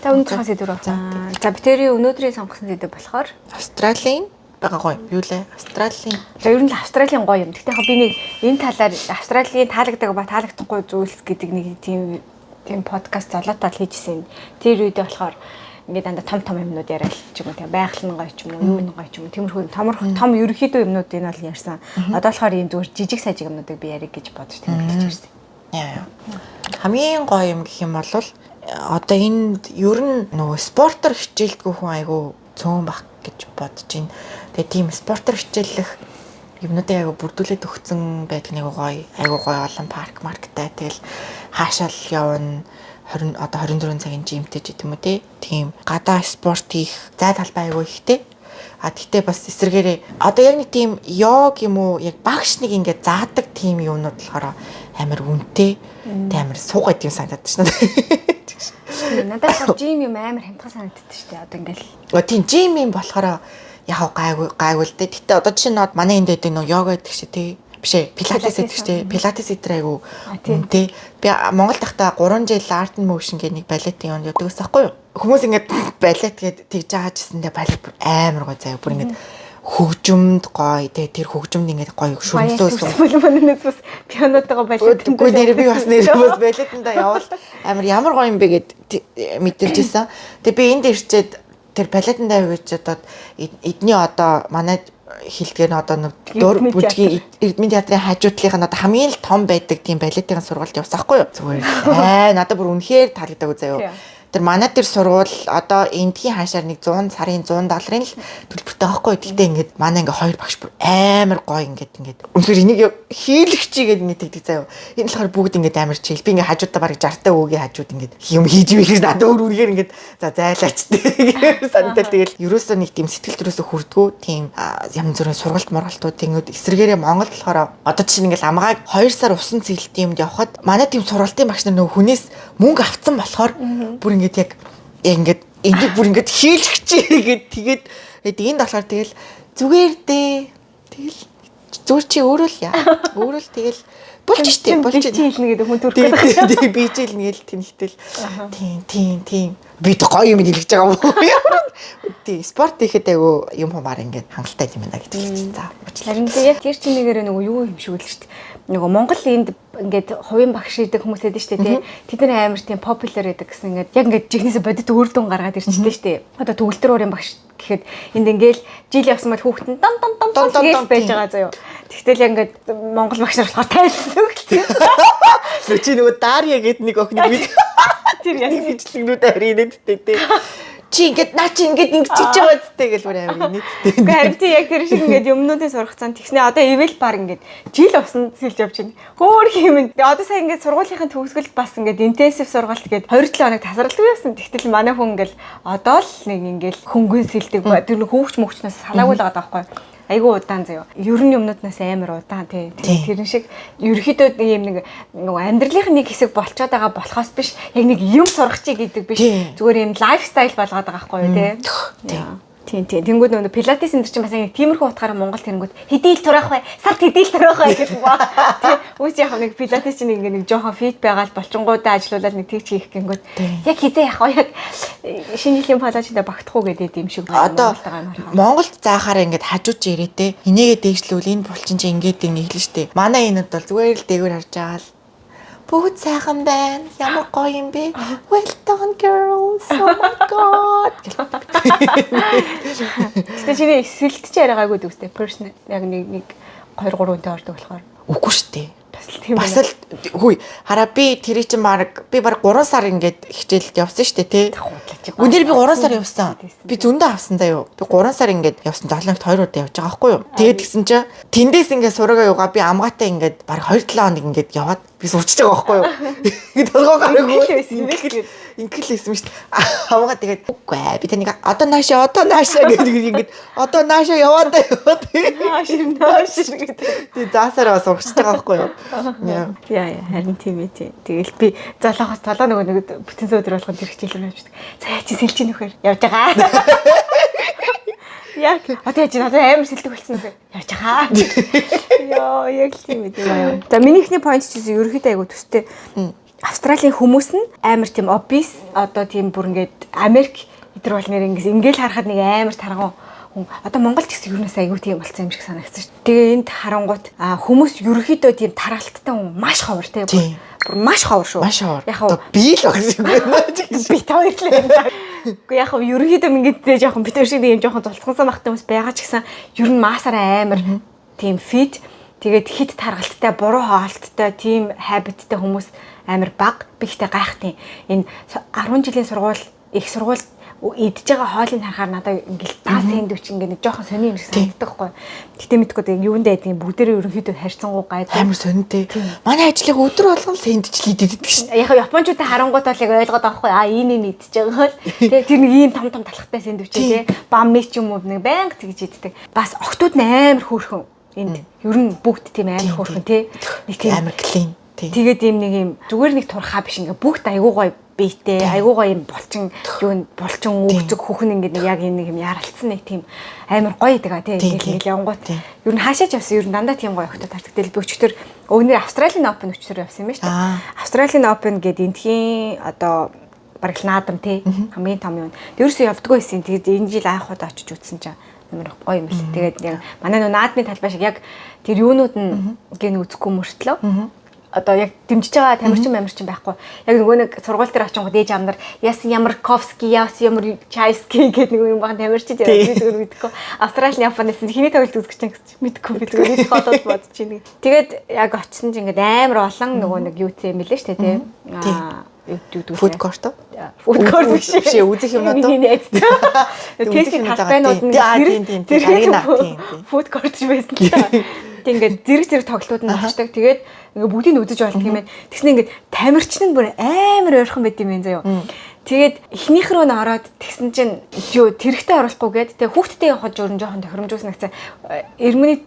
За, өнөөдрийнхөө сэдв рүү. За, бид тэрийн өнөөдрийн сонгосон сэдв болохоор Австралийн байгаа гоё. Юу лээ? Австралийн. За, ер нь л Австралийн гоё юм. Гэхдээ яг би нэг энэ талаар Австралийн таалагддаг ба таалагдахгүй зүйлс гэдэг нэг тийм подкаст золиотол хийжсэн. Тэр үедээ болохоор ингээд дандаа том том юмнууд яриад ч юм уу, тийм байгаль нь гоё ч юм уу, юу нь гоё ч юм уу, тиймэрхүү томор том ерөнхийдөө юмнуудыг нь бол ярьсан. Одоо болохоор ийм зүгээр жижиг сажиг юмнуудыг би ярих гэж бодож тэмдэглэж ирсэн. Яа. Хамгийн гоё юм гэх юм бол одоо энд ер нь нөгөө спортоор хичээлдэггүй хүн айгүй цөөн бах гэж бодож байна. Тэгээ тийм спортоор хичээллэх юмнуудыг айгүй бүрдүүлээд өгсөн байдаг, нэг гоё, айгүй гоё олон парк марктай. Тэгэл хаашаал явна, 20 одоо 24 цагийн gym тэй ч гэдэм үү те. Тийм гадаа спорт хийх зай талбай айгүй ихтэй. А тэгтээ бас эсрэгээрээ одоо яг нэг тийм йог юм уу, яг багш нэг ингээд заадаг тийм юмнууд болохоор амар үнэтэй. Тэг амар суугаад юм санагдаад шнэ. Надад болохоор gym юм амар хямдхан санагддаг шүү дээ. Одоо ингээл. Тийм, gym юм болохоор яг гайгүй гайгүй л дээ. Гэтэ одоо жишээ нь манай энд байдаг нөө йога гэдэг шиг тий. Биш ээ, пилатес гэдэг чинь тий. Пилатес эдэр айгу үнэтэй. Би Монголд байхдаа 3 жил Art and Motion гэх нэг балетын юунд явдаг гэсэн байхгүй юу? Хүмүүс ингээд балет гээд тэгж байгаа чисэндээ балет бүр амар гоё заяа. Бүр ингээд хөгжмөд гоё тий, тэр хөгжмөд ингээд гоё шүрмсөөс манай бас пианотойгоо балет. Үгүй, нэр би бас нэр бас балетанда явал амар ямар гоё юм бэ гэд мэдэрч исэн. Тэгээ би энд ирчээд тэр балетанда явж одоо эдний одоо манай хилдгээр нь одоо нэг дөр бүжгийн Эрдмийн театрын хажуутлынх нь одоо хамгийн л том байдаг тийм балетын сургуульд явсан байхгүй юу? Зүгээр аа надад бүр үнэхээр таалагдаагүй заяа. Тэр манай тэр сургууль одоо эндхийн хаашаар нэг 100 сарын 100 долларын л төлбөртэй байхгүй юу? Гэхдээ ингээд манай ингээ хоёр багш бүр амар гоё ингээд үнэхээр энийг хийлэгч гээд ингээд тэгдэг заяа. Энэ болохоор бүгд ингээд амар chill. Би ингээ хажуудаа бараг 60 та өвгийн хажууд ингээд юм хийж ихээр надад өөр үнэхээр ингээд за зайлаач тэг санагдал. Тэгэл ерөөсөө нэг тийм сэтгэл төрөөсөө хүрдгүү тийм янз бүрийн сургалт мургалтууд тэнгүүд эсрэгээрээ Монгол болохоор одоо чинь ингээл амгааг 2 сар усан цэглэлтийн юмд явхад манай тийм сургалтын багш нар нөгөө хүнээс мөнгө авцсан болохоор бүр ингээд яг ингээд энийг бүр ингээд хийлгч гээд тэгээд энд болохоор тэгэл зүгээр дээ, тэгэл зүгээр чи өөрөө л яа, өөрөө л тэгэл болж штэ, болж чи хэлнэ гэдэг хүн төрөх гэдэг. Тийм, би чи хэлнэ гэл тэнхтэл тийм тийм тийм би гоё юм хэлж байгаа юм уу? Тийм, спорт хийхэд айгу юм хумаар ингээд хангалттай юм байна гэж хэлсэн. За. Харин яг тэр чинь нэгээрээ нөгөө юу юм шиг үл шүү дээ. Нөгөө Монгол энд ингээд хувийн багш идэг хүмүүс байдаг шүү дээ, тий. Тэд нар амар тийм popular байдаг гэсэн, ингээд яг ингээд жигнэсээ бодит үр дүн гаргаад ирчтэй шүү дээ. Одоо төгөлдөр уурын багш гэхэд энд ингээл жил явсан бол хүүхэд нь дам дам дам дам гэж байж байгаа заяо. Тэгтэл яг ингээд Монгол багш нар болохоор тайлбар өгөл. Чи нөгөө Дарья гэдэг нэг охиныг бид тэр яг бичлэгнүүд авир инээдтэй тий. Чи ингээд наа чи ингээд ингэж чиж байгаа зү гэл бүр амар инээдтэй. Гэхдээ харин тий, яг тэр шиг ингээд юмнуудын сургацсан тэгснэ одоо ивэл баг ингээд жил усан сэлж явж байна. Хөөр хэмээн. Одоо сая ингээд сургуулийнхын төгсгөлд бас ингээд intensive сургалт гээд 27 хоног тасралтгүй явсан. Тэгтэл манай хүн ингээд одоо л нэг ингээд хөнгөн сэлдэг. Тэр нэг хүүхч мөхчнөөс салаагүй л байгаа байхгүй, айгүй удаан заяа. Ер нь юмнууднаас амар удаан тий. Тэр шиг ерөөхдөө ийм нэг нөгөө амьдралынх нэг хэсэг болцоод байгаа болохоос биш, яг нэг юм сурах чи гэдэг биш. Зүгээр ийм lifestyle болгоод байгаа байхгүй юу тий. Тийм. Тэнгүүд нөгөө пилатес энэ чинь бас яг тиймэрхүү утгаараа Монгол тэнгүүд хэдийл тураах вэ? Сард хэдийл тураах вэ гэж ба. Тийм. Үүс яг нэг пилатес чинь ингээ нэг жоохон fit байгаал болчингуудаа ажилуулаад нэг тэгч хийх гингүүд яг хизээ яг яг шинэ жилийн палажида багтах уу гэдэг юм шиг. Одоо Монголд заахаараа ингээд хажууд чи ирээтэй. Энийгээ дээшлүүл, энэ булчин чи ингээд ингэ хэлнэ штэ. Манай энэд бол зүгээр л дээгүүр харж байгаа л Бүгд сайхан байна. Ямар гоё юм бэ? Well done girls. Oh my god. Гэтэ чиний сэлт чи арай гайгүй дүүстэй. Personal яг нэг 2 3 үнтэй ордог болохоор Үгүй шүү дээ. бас л тийм Бас л хүй хараа би тэр чинь баг би баг 3 сар ингээд хичээлд явсан шүү дээ тий. Үнээр би 3 сар явсан. Би зөндөө авсан заяо. Би 3 сар ингээд явсан 7 хоногт 2 удаа явж байгаа байхгүй юу. Тэгээд гисэн чинь тэндээс ингээд сураагаа юугаа би амгаатай ингээд баг 2-7 хоног ингээд яваад би сурчиж байгаа байхгүй юу. Ингээд толгой гараагүй. Ингээл байсан юм шүү дээ. Амгаа тэгээд үгүй ээ би таныг одоо наашаа гэдэг ингээд одоо наашаа яваад яваад. Нааш нааш гэдэг. Тэгээд заасаар бас урагчж байгаа байхгүй юу. Яа яа харин тийм ээ тийм. Тэгэл би залуухаас толоо нөгөө нэг бүтэн өдөр болгон тэр хичээл рүү явчихдаг. За яа чи сэлж нөхөр явж байгаа. Яг одоо яа чи надад амар сэлдэг болсон нөхөр явж байгаа. Йоо яг л тийм ээ тийм аа. За миний ихний point ч гэсэн ерөөхдөө айгу төстэй. Австралийн хүмүүс нь амар тийм obese одоо тийм бүр ингээд Америк эдэр бол нэр ингээд ингээл харахад нэг амар тарган хүн одоо Монгол ч гэсэн юунаас айгүй тийм болсон юм шиг санагдсан шүү. Тэгээ энд харангуут хүмүүс ерөөхдөө тийм тархалттай хүн маш ховор те. Бүр маш ховор шүү. Маш ховор. Яг хав би л багш юм байна. Би та хоёр л юм. Гэхдээ яг хав ерөөхдөө ингээд тэ жоохон битэр шиг нэг юм жоохон зулцгансан багтай хүмүүс байгаа ч гэсэн ер нь маасаараа амар тийм fit тэгээд хит таргалттай, буруу хоолттой, тийм habit тай хүмүүс амар баг. Би ихтэй гайхтын. Энэ 10 жилийн сургууль, их сургууль идж байгаа хоолыг харахаар надад ингээл та сэндвич ингээ нэг жоохон сони юм шиг санагддаг хгүй. Гэтэ мэдгүй тэг юунд байдгийг бүгдээрээ ерөнхийдөө харьцангуй гайд. Амар сонинтэй. Манай ажлыг өдөр болгон сэндвич иддэг шин. Яг японочуудаа харангуут бол яг ойлгоод байгаа хгүй. А ийм юм идэж байгаа л. Тэ тэр нэг ийм том том талхтай сэндвич тий. Бам ч юм уу нэг байнга тэгж иддэг. Бас охтууд нь амар хөөрхөн. Энд ер нь бүгд тийм амар хөөрхөн тий. Нэг тийм амар clean. Тэгээд ийм нэг юм зүгээр нэг турхаа биш ингээ бүгд айгуу гоё биетэй айгуу гоё юм булчин юу булчин өгцөг хүүхэн ингээ нэг яг энэ нэг юм яралцсан нэг тийм амар гоё гэдэг а тий ингээл ингээл явангуут ер нь хаашаач явсан ер нь дандаа тийм гоё охтууд хардаг. Тэгэл би өчтөр өвнөр Австралийн Open өчтөр явсан юм байна шүү дээ. Австралийн Open гээд энтхийн одоо бараг л наадам тий хамгийн том юм. Ерөөсөө явдггүй байсан. Тэгээд энэ жил анх удаа очиж үзсэн чинь амар гоё юм бэл. Тэгээд яг манай нөө наадмын талбай шиг яг тэр юунууд нь гин үзэхгүй мөртлөө одоо яг дэмжиж байгаа тамирчин мамирчин байхгүй. Яг нөгөө нэг сургууль дээр очингууд ээж аав нар яасан ямар Ковски, яасан ямар Чайски гэдэг нэг юм бахан тамирчин яриад би зүгээр мэдэхгүй. Австрали, Японоос хэний тоглолт үзэж чинь гэж мэдэхгүй би зүгээр нэг холоод бодож чинь. Тэгээд яг очисон чинь ингээд амар олон нөгөө нэг юу зэ юм лээ шүү дээ тий. Аа юу гэдэг Food court уу? Food court биш. Биш үзэх юмнууд уу? Миний найз. Тестийн талбайнууд нь тийм тийм. Food court ч байсан та. Тэг ингээд зэрэг зэрэг тоглолтууд нь болчдаг. Тэгээд ингээ бүгдийг нь үзэж болдог юм байна. Тэгснэ ингээд тамирчин нь бүр амар ойрхон байт юм байна заяо. Тэгээд эхнийх рүү нь ороод тэгсэн чинь юу тэрэгтэй оруулахгүй гээд тэг хүүхдтэй явахад жөрн жоохон тохиромжуулсан гэсэн. Эрмэний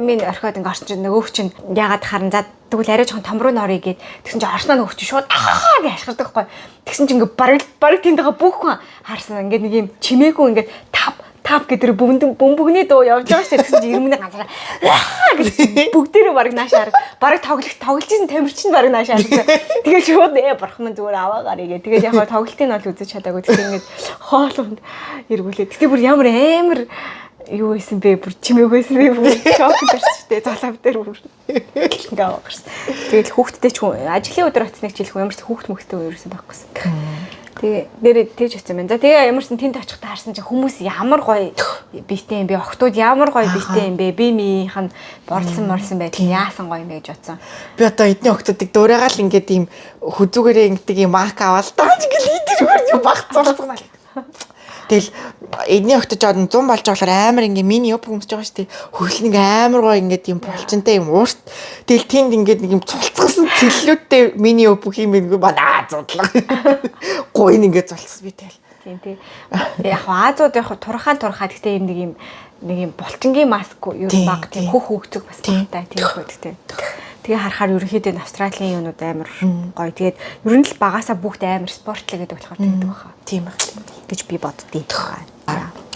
минь орхиод ингээ орсон чинь нөгөөх чинь ягаад харан за тэгвэл арай жоохон том руу н оръё гээд тэгсэн чинь орсноо нөгөөх чинь шууд аа гэж хашгирдаг байхгүй. Тэгсэн чинь ингээ бараг тэнд байгаа бүх хүн харсан ингээ нэг юм чимээгүй ингээ тап тап гэдэг бөмбөгний дуу явж байгаа шүү дээ. Тэгсэн чинь ирмэний ганцаараа гэж бүгдээрээ бараг нааш хараг. Бараг тоглож исэн тамирчин бараг нааш хараг. Тэгээд шууд бурхан минь зүгээр аваа гарыг гээ. Тэгээд яг тоглолтыг нь бол үзэж чадаагүй. Тэгэхээр ингээд хоолунд эргүүлээ. Гэтэ бүр ямар амар юу байсан бэ? Бүр чимээгүй байсан бэ? Бүр шок дэрч шүү дээ. Золов дээр бүр ингээ аваа гарсан. Тэгэл хүүхдтэй ч хүн ажлын өдөр очсныг ч хэлэхгүй ямар ч хүүхд мөхтэй ерөөсөн байхгүйсэн. Тэгээ нэрээ тэгж очсон байна. За тэгээ ямарсан тэнд очихдаа харсан чинь хүмүүс ямар гоё биетэй юм бэ? Охтууд ямар гоё биетэй юм бэ? Би мийнх нь борлсон морлсон байдал яасан гоё юм бэ гэж бодсон. Би одоо эдний охтуудыг дуурайгаал ингээд ийм хүзүүгээрээ ингээд ийм мак аваал тааж ингээд идэж өгөр юм баг зулцгана. Тэгэл эдний охтож жоод 100 болж болохоор амар ингээ мини юп өмсөж байгаа шүү дээ. Хөлн ингээ амар гоё ингээд юм булчинтай юм уурт. Тэгэл тэнд ингээд нэг юм цулцгасан цэллүүттэй мини юп хийм ингээ манаа зудлаа. Гоё ингээд зулцсан би тэгэл. Тийм тий. Яг Азууд яг турхаан турхаа гэхдээ юм нэг юм булчингийн маск ер нь баг тийм хөх хөгцөг бас багтай тийм хөө гэхдээ. Тэгээ харахаар ерөнхийдөө энэ Австралийн юунууд амар гоё. Тэгээд ер нь л багасаа бүгд амар спортлог гэдэг болохоор тэгдэг баха. Тийм баг. Гэж би боддیں۔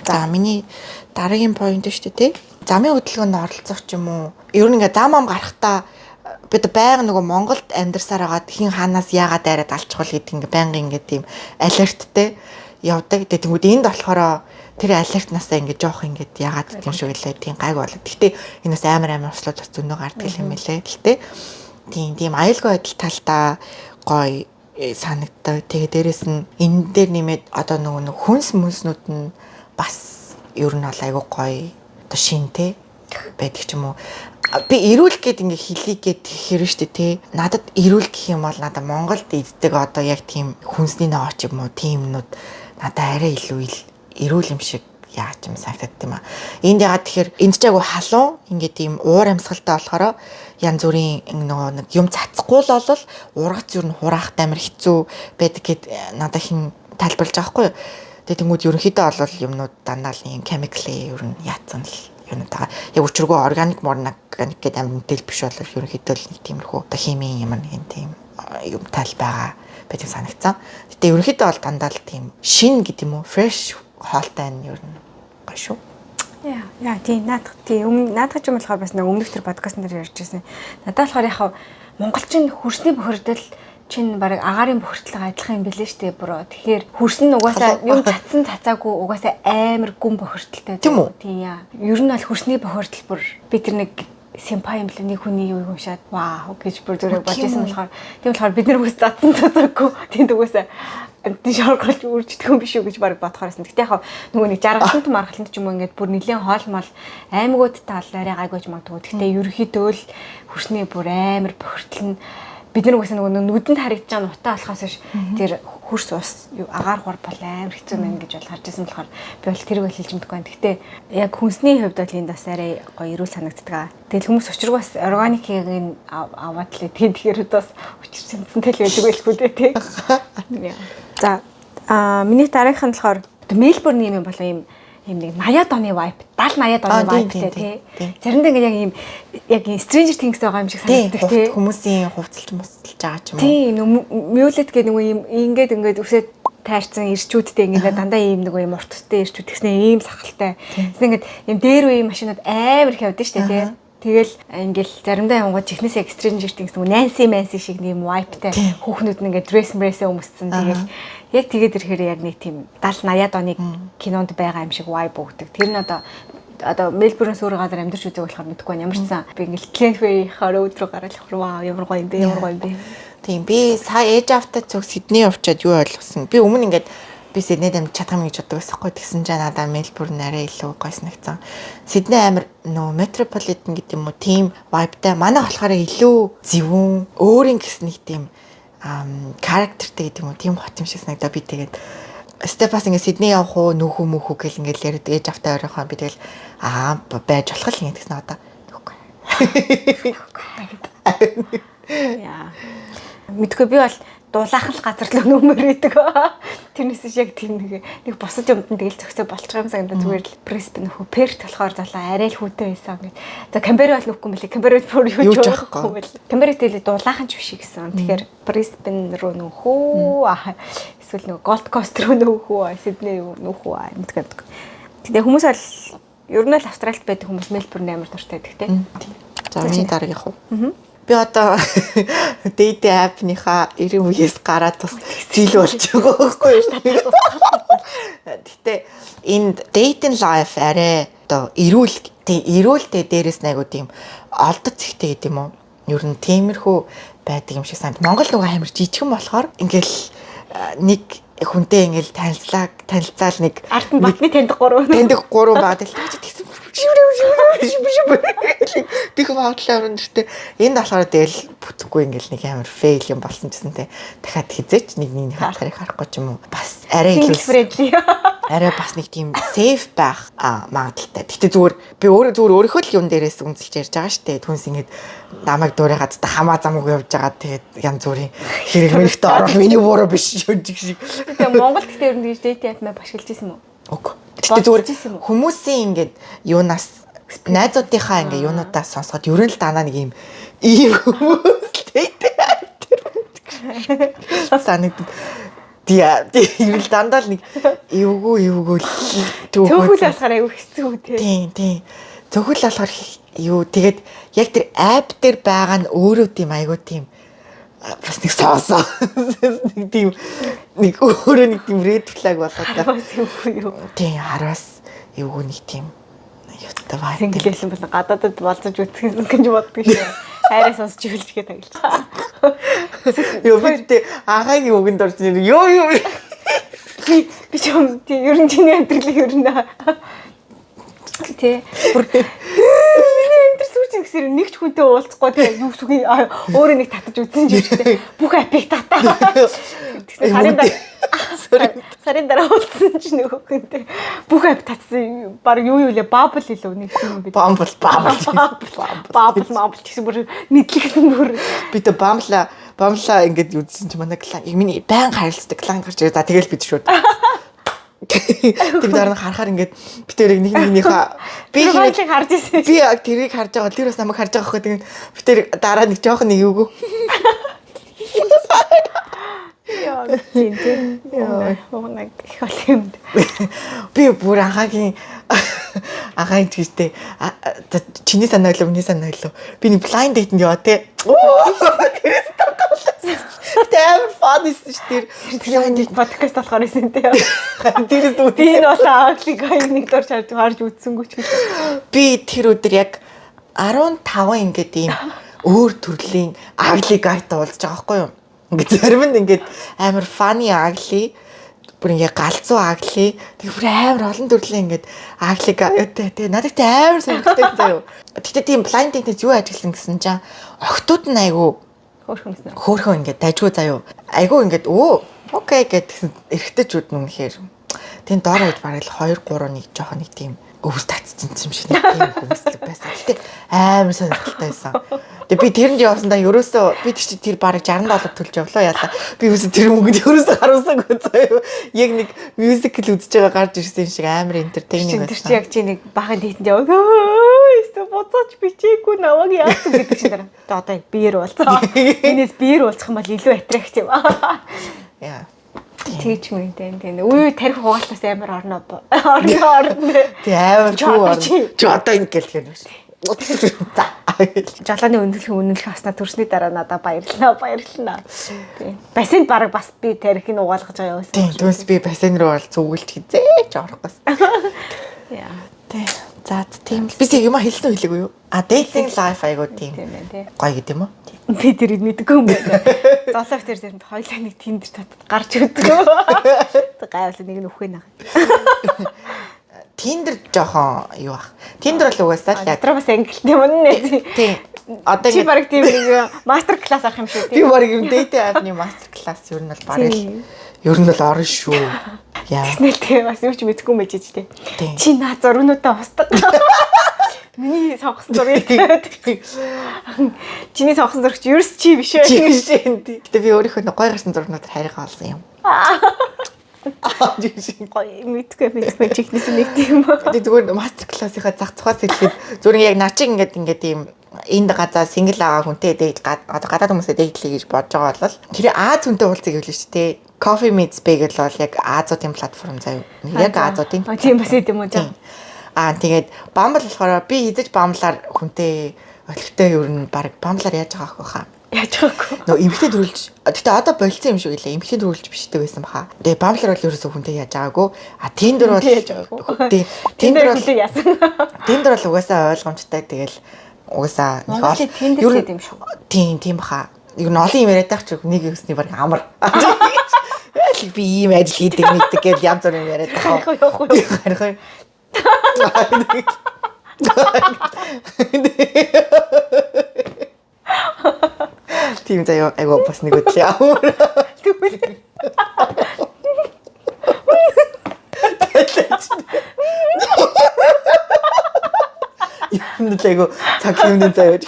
За миний дараагийн point шүү дээ тий. Замын хөдөлгөөнд оролцох ч юм уу. Ер нь ингээ зам ам гарахтаа бид байнга нөгөө Монголд амьдарсаар байгаад хин хаанаас яагаад дайраад алчихвал гэдэг ингээ байнга ингээ тийм алерттэй явдаг. Тэгээ тэнгууд энд болохоор тэр алертнасаа ингээ жоох ингээд яагаад гэдэг юм шиг үлээ тийм гайг болоо. Гэхдээ энэ бас амар амар услууд бас зөндөө гардаг юм байлээ. Гэтэ Тийм, тийм аюулгүй байдал талдаа гоё санагддаг. Тэгээ дээрэс нь энэ дээр нэмээд одоо нөгөө нэг хүнс мүнснүүд нь бас ер нь бол айгүй гоё одоо шинтэй байдаг ч юм уу. Би эрүүл гээд ингээ хэлийгээд тэгэхээр штэ тий. Надад эрүүл гэх юм бол надад Монголд иддэг одоо яг тийм хүнсний ноо ч юм уу тийм юмнууд надад арай илүү эрүүл юм шиг яаж юм санагдаад юм а. Энд ягаад тэгэхээр энд ч айгу халуун ингээд ийм уур амьсгалтай болохоор янз бүрийн нөгөө нэг юм цацхгүй л бол ургац юу н хураахт амар хэцүү байдаг гэд надад хин тайлбарлаж байгаа хгүй юу. Тэгээ тэнгууд ерөнхийдөө бол юмнууд дандаа л юм chemical ер нь яатсан л юмнууд байгаа. Яг өчргөө органик морник гэдэг амар мэдээл биш бол ерөнхийдөө л нэг тиймэрхүү одоо химийн ямар нэгэн тийм юм тал байгаа байдаг санагдсан. Гэтэ ерөнхийдөө бол дандаа л тийм шин гэдэг юм уу fresh хоолтой нь ер нь гоё шүү. Яа, яа, тийм наадах тийм өмнө наадах юм болохоор бас нэг өмнөх тэр подкастн дээр ярьж байсан. Надад болохоор яг монголчин хөрсний бохирдол чин баг агаарын бохирдлого адилхан юм билээ штэ бро. Тэгэхээр хөрс нь угаасаа юм цацсан цацаагүй угаасаа амар гүн бохирдолтой. Тийм үү? Тийм яа. Ер нь бол хөрсний бохирдол бүр би тэр нэг симпай юм лээ нэг хүний юу уншаад вау гэж бүр зүрэг бодож исэн болохоор тийм болохоор бид нар үс цацсан цацаагүй тийм угаасаа амтны шорголж үржидэх юм биш үү гэж баг бодохоор байсан. Гэтэ яг нөгөө нэг жаргалант маргалант ч юм уу ингээд бүр нэлийн хоол мал аймагуудтай бол арай гайгүй ч магадгүй. Гэтэ ерөнхийдөө л хөрсний бүр амар бохирдол нь бид нар угаасаа нөгөө нүдэнд харагдаж байгаа нутаа болохоос биш тэр хөрс ус агаар гур бол амар хэцүү мэн гэж бол харж байсан болохоор би бол тэрийг бол хэлж мэдэхгүй байна. Гэтэ яг хүнсний хувьд бол энд бас арай гоё эрүүл санагддаг. Тэгэл хүмүүс учиргүй бас органикийг нь аваад лээ. Тийм тэгэхээр бас учир цэнцэнтэй л байдаг байлгүй дээ тий. За миний дараагийнх нь болохоор Мельбурн юм болоо юм ийм нэг 80-ад оны vibe, 70 80-ад оны vibe тий. Заримдаа ингээд яг ийм яг ийм Stranger Things байгаа юм шиг санагддаг тий. Хүмүүсийн хувцалж муцалж байгаа ч юм уу. Тийм, нөгөө гэдэг нөгөө ийм ингээд ингээд үсээ тайрцсан ирчүүдтэй ингээд дандаа ийм нөгөө ийм урт үстэй ирчүүд тэгснэ ийм сахалтай. Тэгснэ ингээд ийм дээр үеийн машинууд амар их явдсан шүү дээ тий. Тэгэл ингээл заримдаа явангууд чихнээс яг Stranger Things нөгөө Nancy Mancy шиг нэг vibe-тай хүүхнүүд нь ингээд dress mress өмссөн. Тэгэл яг тэгээд ирэхээр яг нэг тийм 70 80-ад оны кинонд байгаа юм шиг vibe өгдөг. Тэр нь одоо Мельбурнс өөр газар амьдарч үзег болохоор мэдэхгүй байна. Ямар ч сан би ингээл Кленфей хороо өдрөө гараад вау ямар гоё юм бэ, ямар гоё юм бэ. Тийм би сая ээж автаа цуг Сидней явчаад юу ойлгосон. Би өмнө ингээд би Сиднейд амьд чадах юм гэж боддог байсан хгүй. Тэгсэн чинь надаа Мельбурн арай илүү гоё санагдсан. Сидней амар нөө метрополитен гэдэг юм уу тийм vibe-тай. Манай болохоор илүү зөвүүн өөрийн гэсэн нэг тийм характертэй гэдэг юм уу тийм хот юм шиг санагдаа. Би тэгээд Стефас ингээд Сидней явах уу нүүхүү мүүхүү гэл ингээд яриад ээж автаа ойрхон би тэгэл аа байж болох л ингээд гэсэн одоо нүхгүй. Яа. Мэдгүй би бол дулаахан л газар л нөмөр идэг. Тэрнээс биш яг тийм нэг нэг бусад юмд нь тэгэл зөксөө болчих юм санагдаа зүгээр л Брисбен нөхөө Перт болохоор залаа арай л хүүтэй байсан гэж. За Камбера бол нөхгүй юм лээ. Камбера бүр юу ч байхгүй байл. Камбера тэгэл дулаахан ч биш гэсэн. Тэгэхээр Брисбен руу нөхөө эсвэл нөгөө Gold Coast руу нөхөө Сидней руу нөхөө мэдгүй. Тэгээ хүмүүс бол ер нь л Австралид байдаг хүмүүс Мельбурн амар дуртай байдаг те. За миний дараагийнх уу? Би одоо dating app-ныхаа 90 үеэс гараад бас зил болж байгаа байхгүй юу? Гэтэ энд dating life арай одоо эрүүл тий эрүүлтэй дээрээс нь айгу тийм олдоц ихтэй гэдэг юм уу? Ер нь тиймэрхүү байдаг юм шиг санагд. Монгол нөгөө амар жижигэн болохоор ингээл нэг хүнтэй ингээл танилцлаа танилцаал нэг ард нь батны таньдаг гурав таньдаг гурав байгаа. Тэгэл чи тэгсэн Тэг магадлал орон дэртэй энд болохоор тэгэл бүтэхгүй ингээл нэг амар fail юм болсон гэсэн те дахиад хизээч нэг нэг хацарыг харахгүй ч юм уу бас арай илүү friendly арай бас нэг тийм safe байх магадлалтай. Гэтэ зүгээр би өөрөө зүгээр өөрийнхөө л юм дээрээс үнэлж ярьж байгаа штэ. Түнс ингээд намайг дуурайгаад та хамаа замгүй явж байгаа. Тэгээд янз бүрийн хэрэг мэрэгтээ орвол миний буруу биш шүү шиг. Тэгээ Монгол гэхдээ ер нь тэгж dating app мэ ашиглаж исэн юм уу? Үгүй. Гэтэ зүгээр хүмүүсийн ингээд юунаас найзуудынхаа ингээд юунуудаас сонсоход ер нь л дандаа нэг юм ийм хүмүүс dating app дээр байдаг. Санагдав. Тий, ер нь дандаа л нэг эвгүй эвгүй Цөөхөл болохоор аюу хэцүү те. Тийм, тийм. Цөөхөл болохоор юу тэгээд яг тэр app дээр байгаа нь өөрөө тийм айгуу тийм бас нэг соосоо нэг тийм нэг өөрөө нэг тийм red flag болоод та. Эвгүй юу. Тийм, хараас эвгүй нэг тийм юутай бай. Single байсан бол гадаадад болцож үзэх юм гэж боддог шээ. Хайраа сонсч үлчгээ таглаж. Йоо би тэ агагийн үгэнд орж нэр ёо ёо. Би ч юм тий ер нь чиний амьдралыг ер нь тий бүр миний амьдрал зүрч ингэсээр нэг ч хүнтэй уулзахгүй тий юу гэсэн үг өөрөө нэг татаж үзсэн ч юм бүх апыг татаа. Тэгсэн сарын дараа сарын дараа уулзсан ч нөгөө хүнтэй бүх ап татсан баг юу юу лээ бабл илүү нэг юм би. Бамбл бамбл бабл мабл гэсэн бүр мэдлэгсэн бүр би тэ бамбла бамбла ингээд үзсэн чи манай клан миний байн харилцдаг клан гарч ирээ. За тэгэл бид шууд. Тэр дараа нь харахаар ингээд би тэрийг нэг нэгнийхээ би хэрэг харж ирсэн. Би яг тэрийг харж байгаа. Тэр бас намайг харж байгаа байхгүй. Тэгээд би тэр дараа нэг жоох нэг юугүй. Яа тийм тийм. Яа их олон юм. Би бүр анхаагийн анхаагийн чигтэй чиний санаа илүү миний санаа илүү. Би нэг blind date-нд яваа те. Тэрээс тоглосон. Тэр fun исэн ш тэр blind date podcast болохоор исэн те. Тэрээс дүү. Би энэ бол ugly guy нэг дор чарж харж үзсэнгүй ч гэж. Би тэр өдөр яг 15 ингээд ийм өөр төрлийн ugly guy-тай уулзж байгаа байхгүй юу? Ингээд зарим нь ингээд амар funny ugly бүр ингээ галзуу ugly тэг бүр амар олон төрлийн ингээд ugly guy-тай тэг надад тэг амар сонирхолтой заяа. Гэтэ тийм blind date-нээс юу ажигласан гэсэн чинь охтууд нь айгүй хөөрхөн гэсэн. Хөөрхөн ингээд дайжгүй заяа. Айгүй ингээд өө окей гэдгсэн эргэжтэйчүүд нь үнэхээр тийм доор хаяж бараг л 2 3 нэг жоохон нэг тийм өвс татчихсан юм шиг нэг тийм хүмүүс л байсан. Гэтэ амар сонирхолтой байсан. Тэгээ би тэрэнд явсандаа ерөөсөө би тэр чи тэр бараг 60 доллар төлж явлаа яалаа. Би ерөөсөө тэр мөнгөнд ерөөсөө харуулсангүй заяа. Яг нэг musical үзэж байгаа гарч ирсэн юм шиг амар entertaining байсан. Тэр чи яг чи нэг бахан date-энд яваа. Өстө буцаач бичээгүй намайг яасан гэдэг чинь дараа. Одоо яг биеэр уулзаа. Энэс биеэр уулзах юм бол илүү attractive. Яа. Тэгж мэн тэн тэн. Үе тарих угаалтаас амар орно. Орно орно. Тэг амар күү орно. Чи одоо ингэ гэлэх юм шиг. За. Жолооны өндөрлөх үнэлэх хаснаа төрсний дараа надаа баярлалаа баярлалаа. Тий. Бассейнд баг бас би тарихыг угаалгаж байгаа юм. Тийм. Түүнээс би бассейн руу бол зүгэлж хизээч орохгүй. Яа. Тий. За тийм л. Би юм хэлсэн үү хэлээгүй юу? А dating life айгуу тийм. Тийм байна тий. Гоё гэдэг юм уу? Би тэрийг мэдгүй юм байна. Золоох тэр зэрэг хоёлаа нэг Tinder татад гарч өгдөг. Гайвал нэг нь үхэх нэ. Tinder жоохон юу ах. Tinder бол угаасаа л яг бас англи юм нэ. Тийм. Одоо чи баг тийм нэг master class авах юм шиг тийм. Би баг юм dating app-ны master class ер нь бол баг л ер нь бол орно шүү. Яа. Тэгснээр тэгээ бас юу ч мэдгүй мэж чи тий. Чи наа зургнуудаа устгах. Миний сонгосон зургийг. Чиний сонгосон зураг чи ерөөс чи биш ээ. Чи биш ээ. Гэтэ би өөрийнхөө гой гарсан зургнуудаар хайргаа олсон юм. Гоё мэдгүй мэдгүй чихнээс нэг тийм. Тэгээ зүгээр master class-ийнхаа зах зухаас хэлэхэд зүгээр яг наа чи ингээд ингээд ийм энд газар single байгаа хүнтэй date одоо гадаад хүмүүсээ date-лээ гэж бодож байгаа бол тэр Аз хүнтэй уулзъя гэвэл шүү дээ. Coffee Meets Bagel бол яг Азуудын платформ заяа. Яг Азуудын. Тийм бас юм уу заа. Аа тэгээд Bumble болохоор би хэзээ ч Bumble-аар хүнтэй олигтой ер нь баг Bumble-аар яаж байгаа хөх хаа. Яаж байгаагүй. Нөө эмхтэй төрүүлж. Гэтэ одоо болцсон юм шиг үлээ. Эмхтэй төрүүлж бичдэг байсан баха. Тэгээ Bumble-аар бол ерөөсөө хүнтэй яаж байгаагүй. А Tinder бол яаж байгаагүй. Тийм. Tinder бол яасан. Tinder бол угаасаа ойлгомжтой. Тэгэл угаасаа нэг ол Tinder гэдэг юм шүү. Тийм, тийм баха. Ер нь олон юм яриад байх чи нэг өсний баг амар. Би ийм ажил хийдэг мэддэг гэж янз бүрийн юм яриад байх. Харих уу? Харих уу? Тийм заяа айгу бас нэг өдлөө амар. Тэгвэл Юм л айгу цаг юм заяа.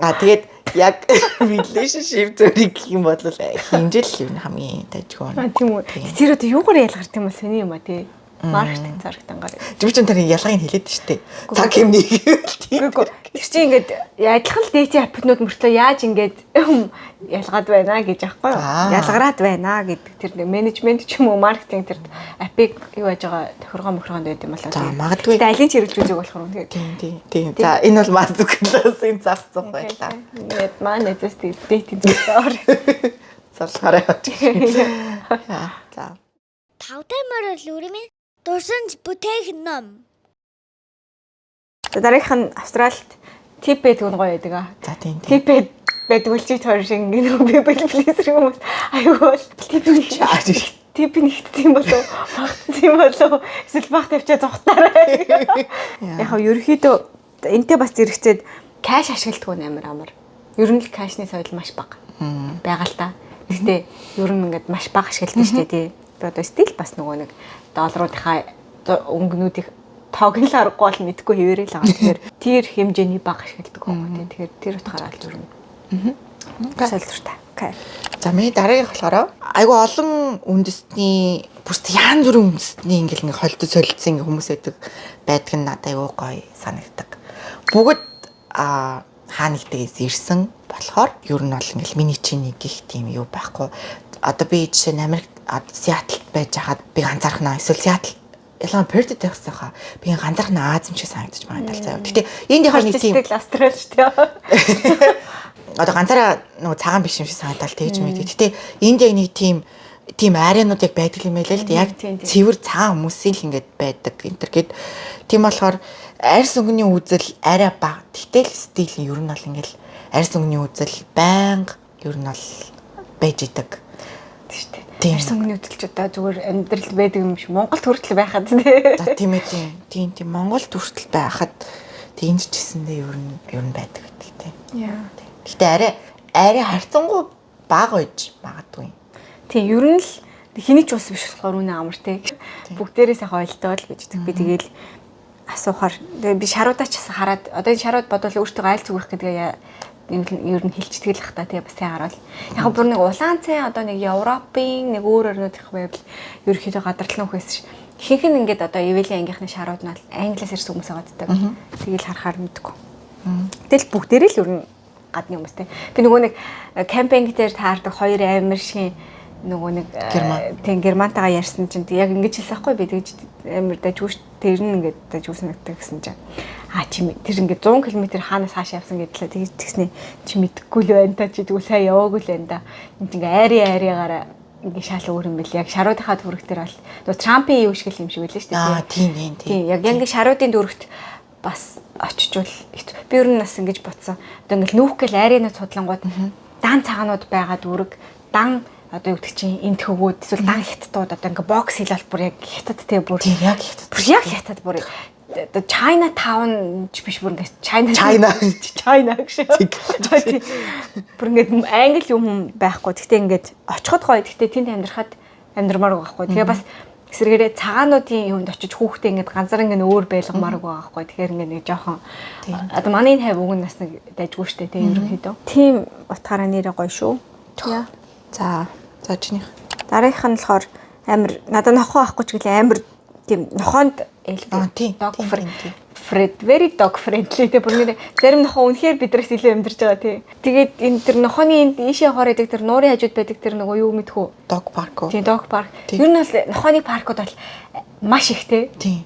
А тэгээд яг relationship зүрийг гэх юм бол хинжил юм хамгийн тажгүй. А тийм үү. Тэр одоо юугаар ялгарт юм бол сони юм а тий. Маркетинг зарагтангаар. Би ч тэр ялгааг нь хэлээд штэ. Цаг юм нэг юм. Үгүй тэр чинь ингээд адилхан л dating app-нууд мөртлөө яаж ингээд ялгаад байна гэж аахгүй юу? Ялгараад байна гэдэг тэр нэг менежмент ч юм уу маркетинг тэр app-ыг юу яаж байгаа тохиргоо мохиргоонд байд юм болоо. За магадгүй. Тэгээ алин ч хэрэгж үзег болохоор үнэ. Тийм тийм тийм. За энэ бол master class-ын зах зах байлаа. Ингээд маа нэзэс dating зүйлээ ор. Залхаарай. За. Тавтай морил үрмийн дурсамж бүтээх ном. За дараагийнх нь Австралид Tip байдаг нь гоё байдаг аа. За тийм тийм. Tip байдаг бол чи тоор шиг ингэ нөгөө people pleaser хүмүүс аюу бол tip tip нэгтсэн юм болов багтсан юм болов эсвэл баг тавьчаа зугатаарай. Яг хав ерөөхдөө энтэй бас зэрэгцээд cash ашигладаг нь амар амар. Ер нь л cash ны соёл маш бага байгаа л та. Гэхдээ ер нь ингээд маш бага ашигладаг шүү дээ тий. Би одоо still бас нөгөө нэг долларуудынхаа өнгөнүүдийг тоог нь л аргагүй бол мэдгүй хэвээрээ л байгаа. Тэгэхээр тэр хэмжээний бага ашигладаг байхгүй тий. Тэгэхээр тэр утгаараа л ер нь. Солилцортой. Okay. За, миний дараагийнх болохоор айгу олон үндэстний, бүрт янз бүрийн үндэстний ингээл ингээ холдож солилцсон ингээ хүмүүс байдаг нь надад айгу гоё санагддаг. Бүгд хаа нэгтэйгээс ирсэн болохоор ер нь бол ингээл миний чиний гих тийм юу байхгүй. Одоо би жишээ нь Америк Сиэтлд байж хахад би ганцаархнаа, эсвэл Сиэтл ялангуяа Пертэд явсан хаа би ганцаархнаа Аз юм шиг санагдаж байгаа тал заяа. Гэтэ энд яг нэг тийм Австралич тий. Одоо ганцаараа нөгөө цагаан биш юм шиг санагдал тэгж мэдээ. Гэтэ энд яг нэг тийм арианууд яг байдаг юм байлаа л дээ. Яг цэвэр цагаан хүмүүсийн л ингээд байдаг энэ төр гэд. Тийм болохоор арьс өнгөний үзэл арай бага. Гэтэл still нь ер нь бол ингээд арьс өнгөний үзэл байнга ер нь бол байж идэг. Тийм шүү дээ. Тийм. Арьс өнгөний үзэлч одоо зүгээр амьдрал байдаг юм шиг Монголд хүртэл байхад тий. За, тийм ээ, тийм. Тийм тийм, Монголд хүртэл байхад тийм ч гэсэндээ ер нь байдаг гэдэг тийм. Яа. Гэтэ арай харьцангуй бага байж магадгүй. Тийм, ер нь л хэний ч ус биш болохоор үнэ амар тий. Бүгдээрээ сайхан ойлтоо л гэж. Би тэгэл асуухаар тэгээ би шаруудаа ч гэсэн хараад одоо энэ шарууд бодвол өөртөө айл зүгэх гэдгээ ер нь хэлчихдэг л х та тий, бас сайн харуул. Яг бүр нэг улаан цай одоо нэг Европын нэг өөр орнуудынх байвал ерөөхдөө гадарлан үхээс ихэнх нь ингээд одоо Ивэлийн ангийнхны шарууд нь англиас ирсэн хүмүүс байгаа гэдэг. Тэгэл харахаар мэдгүй. Тэгэл бүгдээрээ л ер нь гадны хүмүүстэй. Би нөгөө нэг camping дээр таардаг хоёр амар шиг нөгөө нэг Герман. Тийм, германтайгаа ярьсан чинь яг ингэж хэлсэн байхгүй, би тэгж амар дажгүй ш, тэр нь ингээд дажгүй санагддаг гэсэн чинь а чи тэр ингээд 100 км хаанаас хааш явсан гэдлээ. Тэгж тэгснэ чи мэдэхгүй л байна та, чи тэгвэл сайн яваагүй л байна да. Энд чинь ингээ айри айригаараа ингээ шал өөр юм бэл, яг шаруудынхаа төрөх дээр бол нөгөө Трампын юу шиг л юм шиг байлаа шүү дээ. Аа, тийм тийм. Тийм, яг ингээ шаруудын дүүрэгт бас очичвол хэцүү. Би ер нь бас ингэж бодсон. Одоо ингээл нүүх гээл айрынууд судлангууд дан цагаанууд байгаа дүүрэг, дан одоо юу гэдэг чинь энтхөгүүд эсвэл дан хятадууд, одоо ингээ бокс хилэл бүр яг хятад те бүр Тийм, яг хятад. Бүр яг хятад, бүр одоо China Town ч биш, бүр ингээ China China. China гэж. Тийм. Бүр ингээд англи юм байхгүй. Гэхдээ ингээд очиход гоё. Гэхдээ тэнд амьдрахад амьдрмааргүй байхгүй. Тэгээ бас эсрэгээрээ цагаануудын юунд очиж хүүхдээ ингээд ганцаар ингээд өөр байлгамааргүй байгаа байхгүй. Тэгэхээр ингээд нэг жоохон одоо манай энэ хавь уг нь бас нэг дайжгүй штэ тий ерөнхийдөө. Тийм утгаараа нэрээ гоё шүү. Яа. За. За, чинийх. Дараагийнх нь болохоор амар надад нохоо авахгүй ч гэлээ амар тийм нохоонд Аа, тийм, dog тийм, тийм, тийм. Fred very dog friendly те, бүр нэрээ зарим нохоо үнэхээр биднээс илүү амьдарч байгаа тий. Тэгээд энэ тэр нохооны энд ийшээ явахаар байдаг тэр нуурын хажууд байдаг тэр нөгөө юу мэдхүү. Dog park уу? Тийм, dog park. Тийм. Ер нь бол нохооны паркууд бол маш их те. Тийм.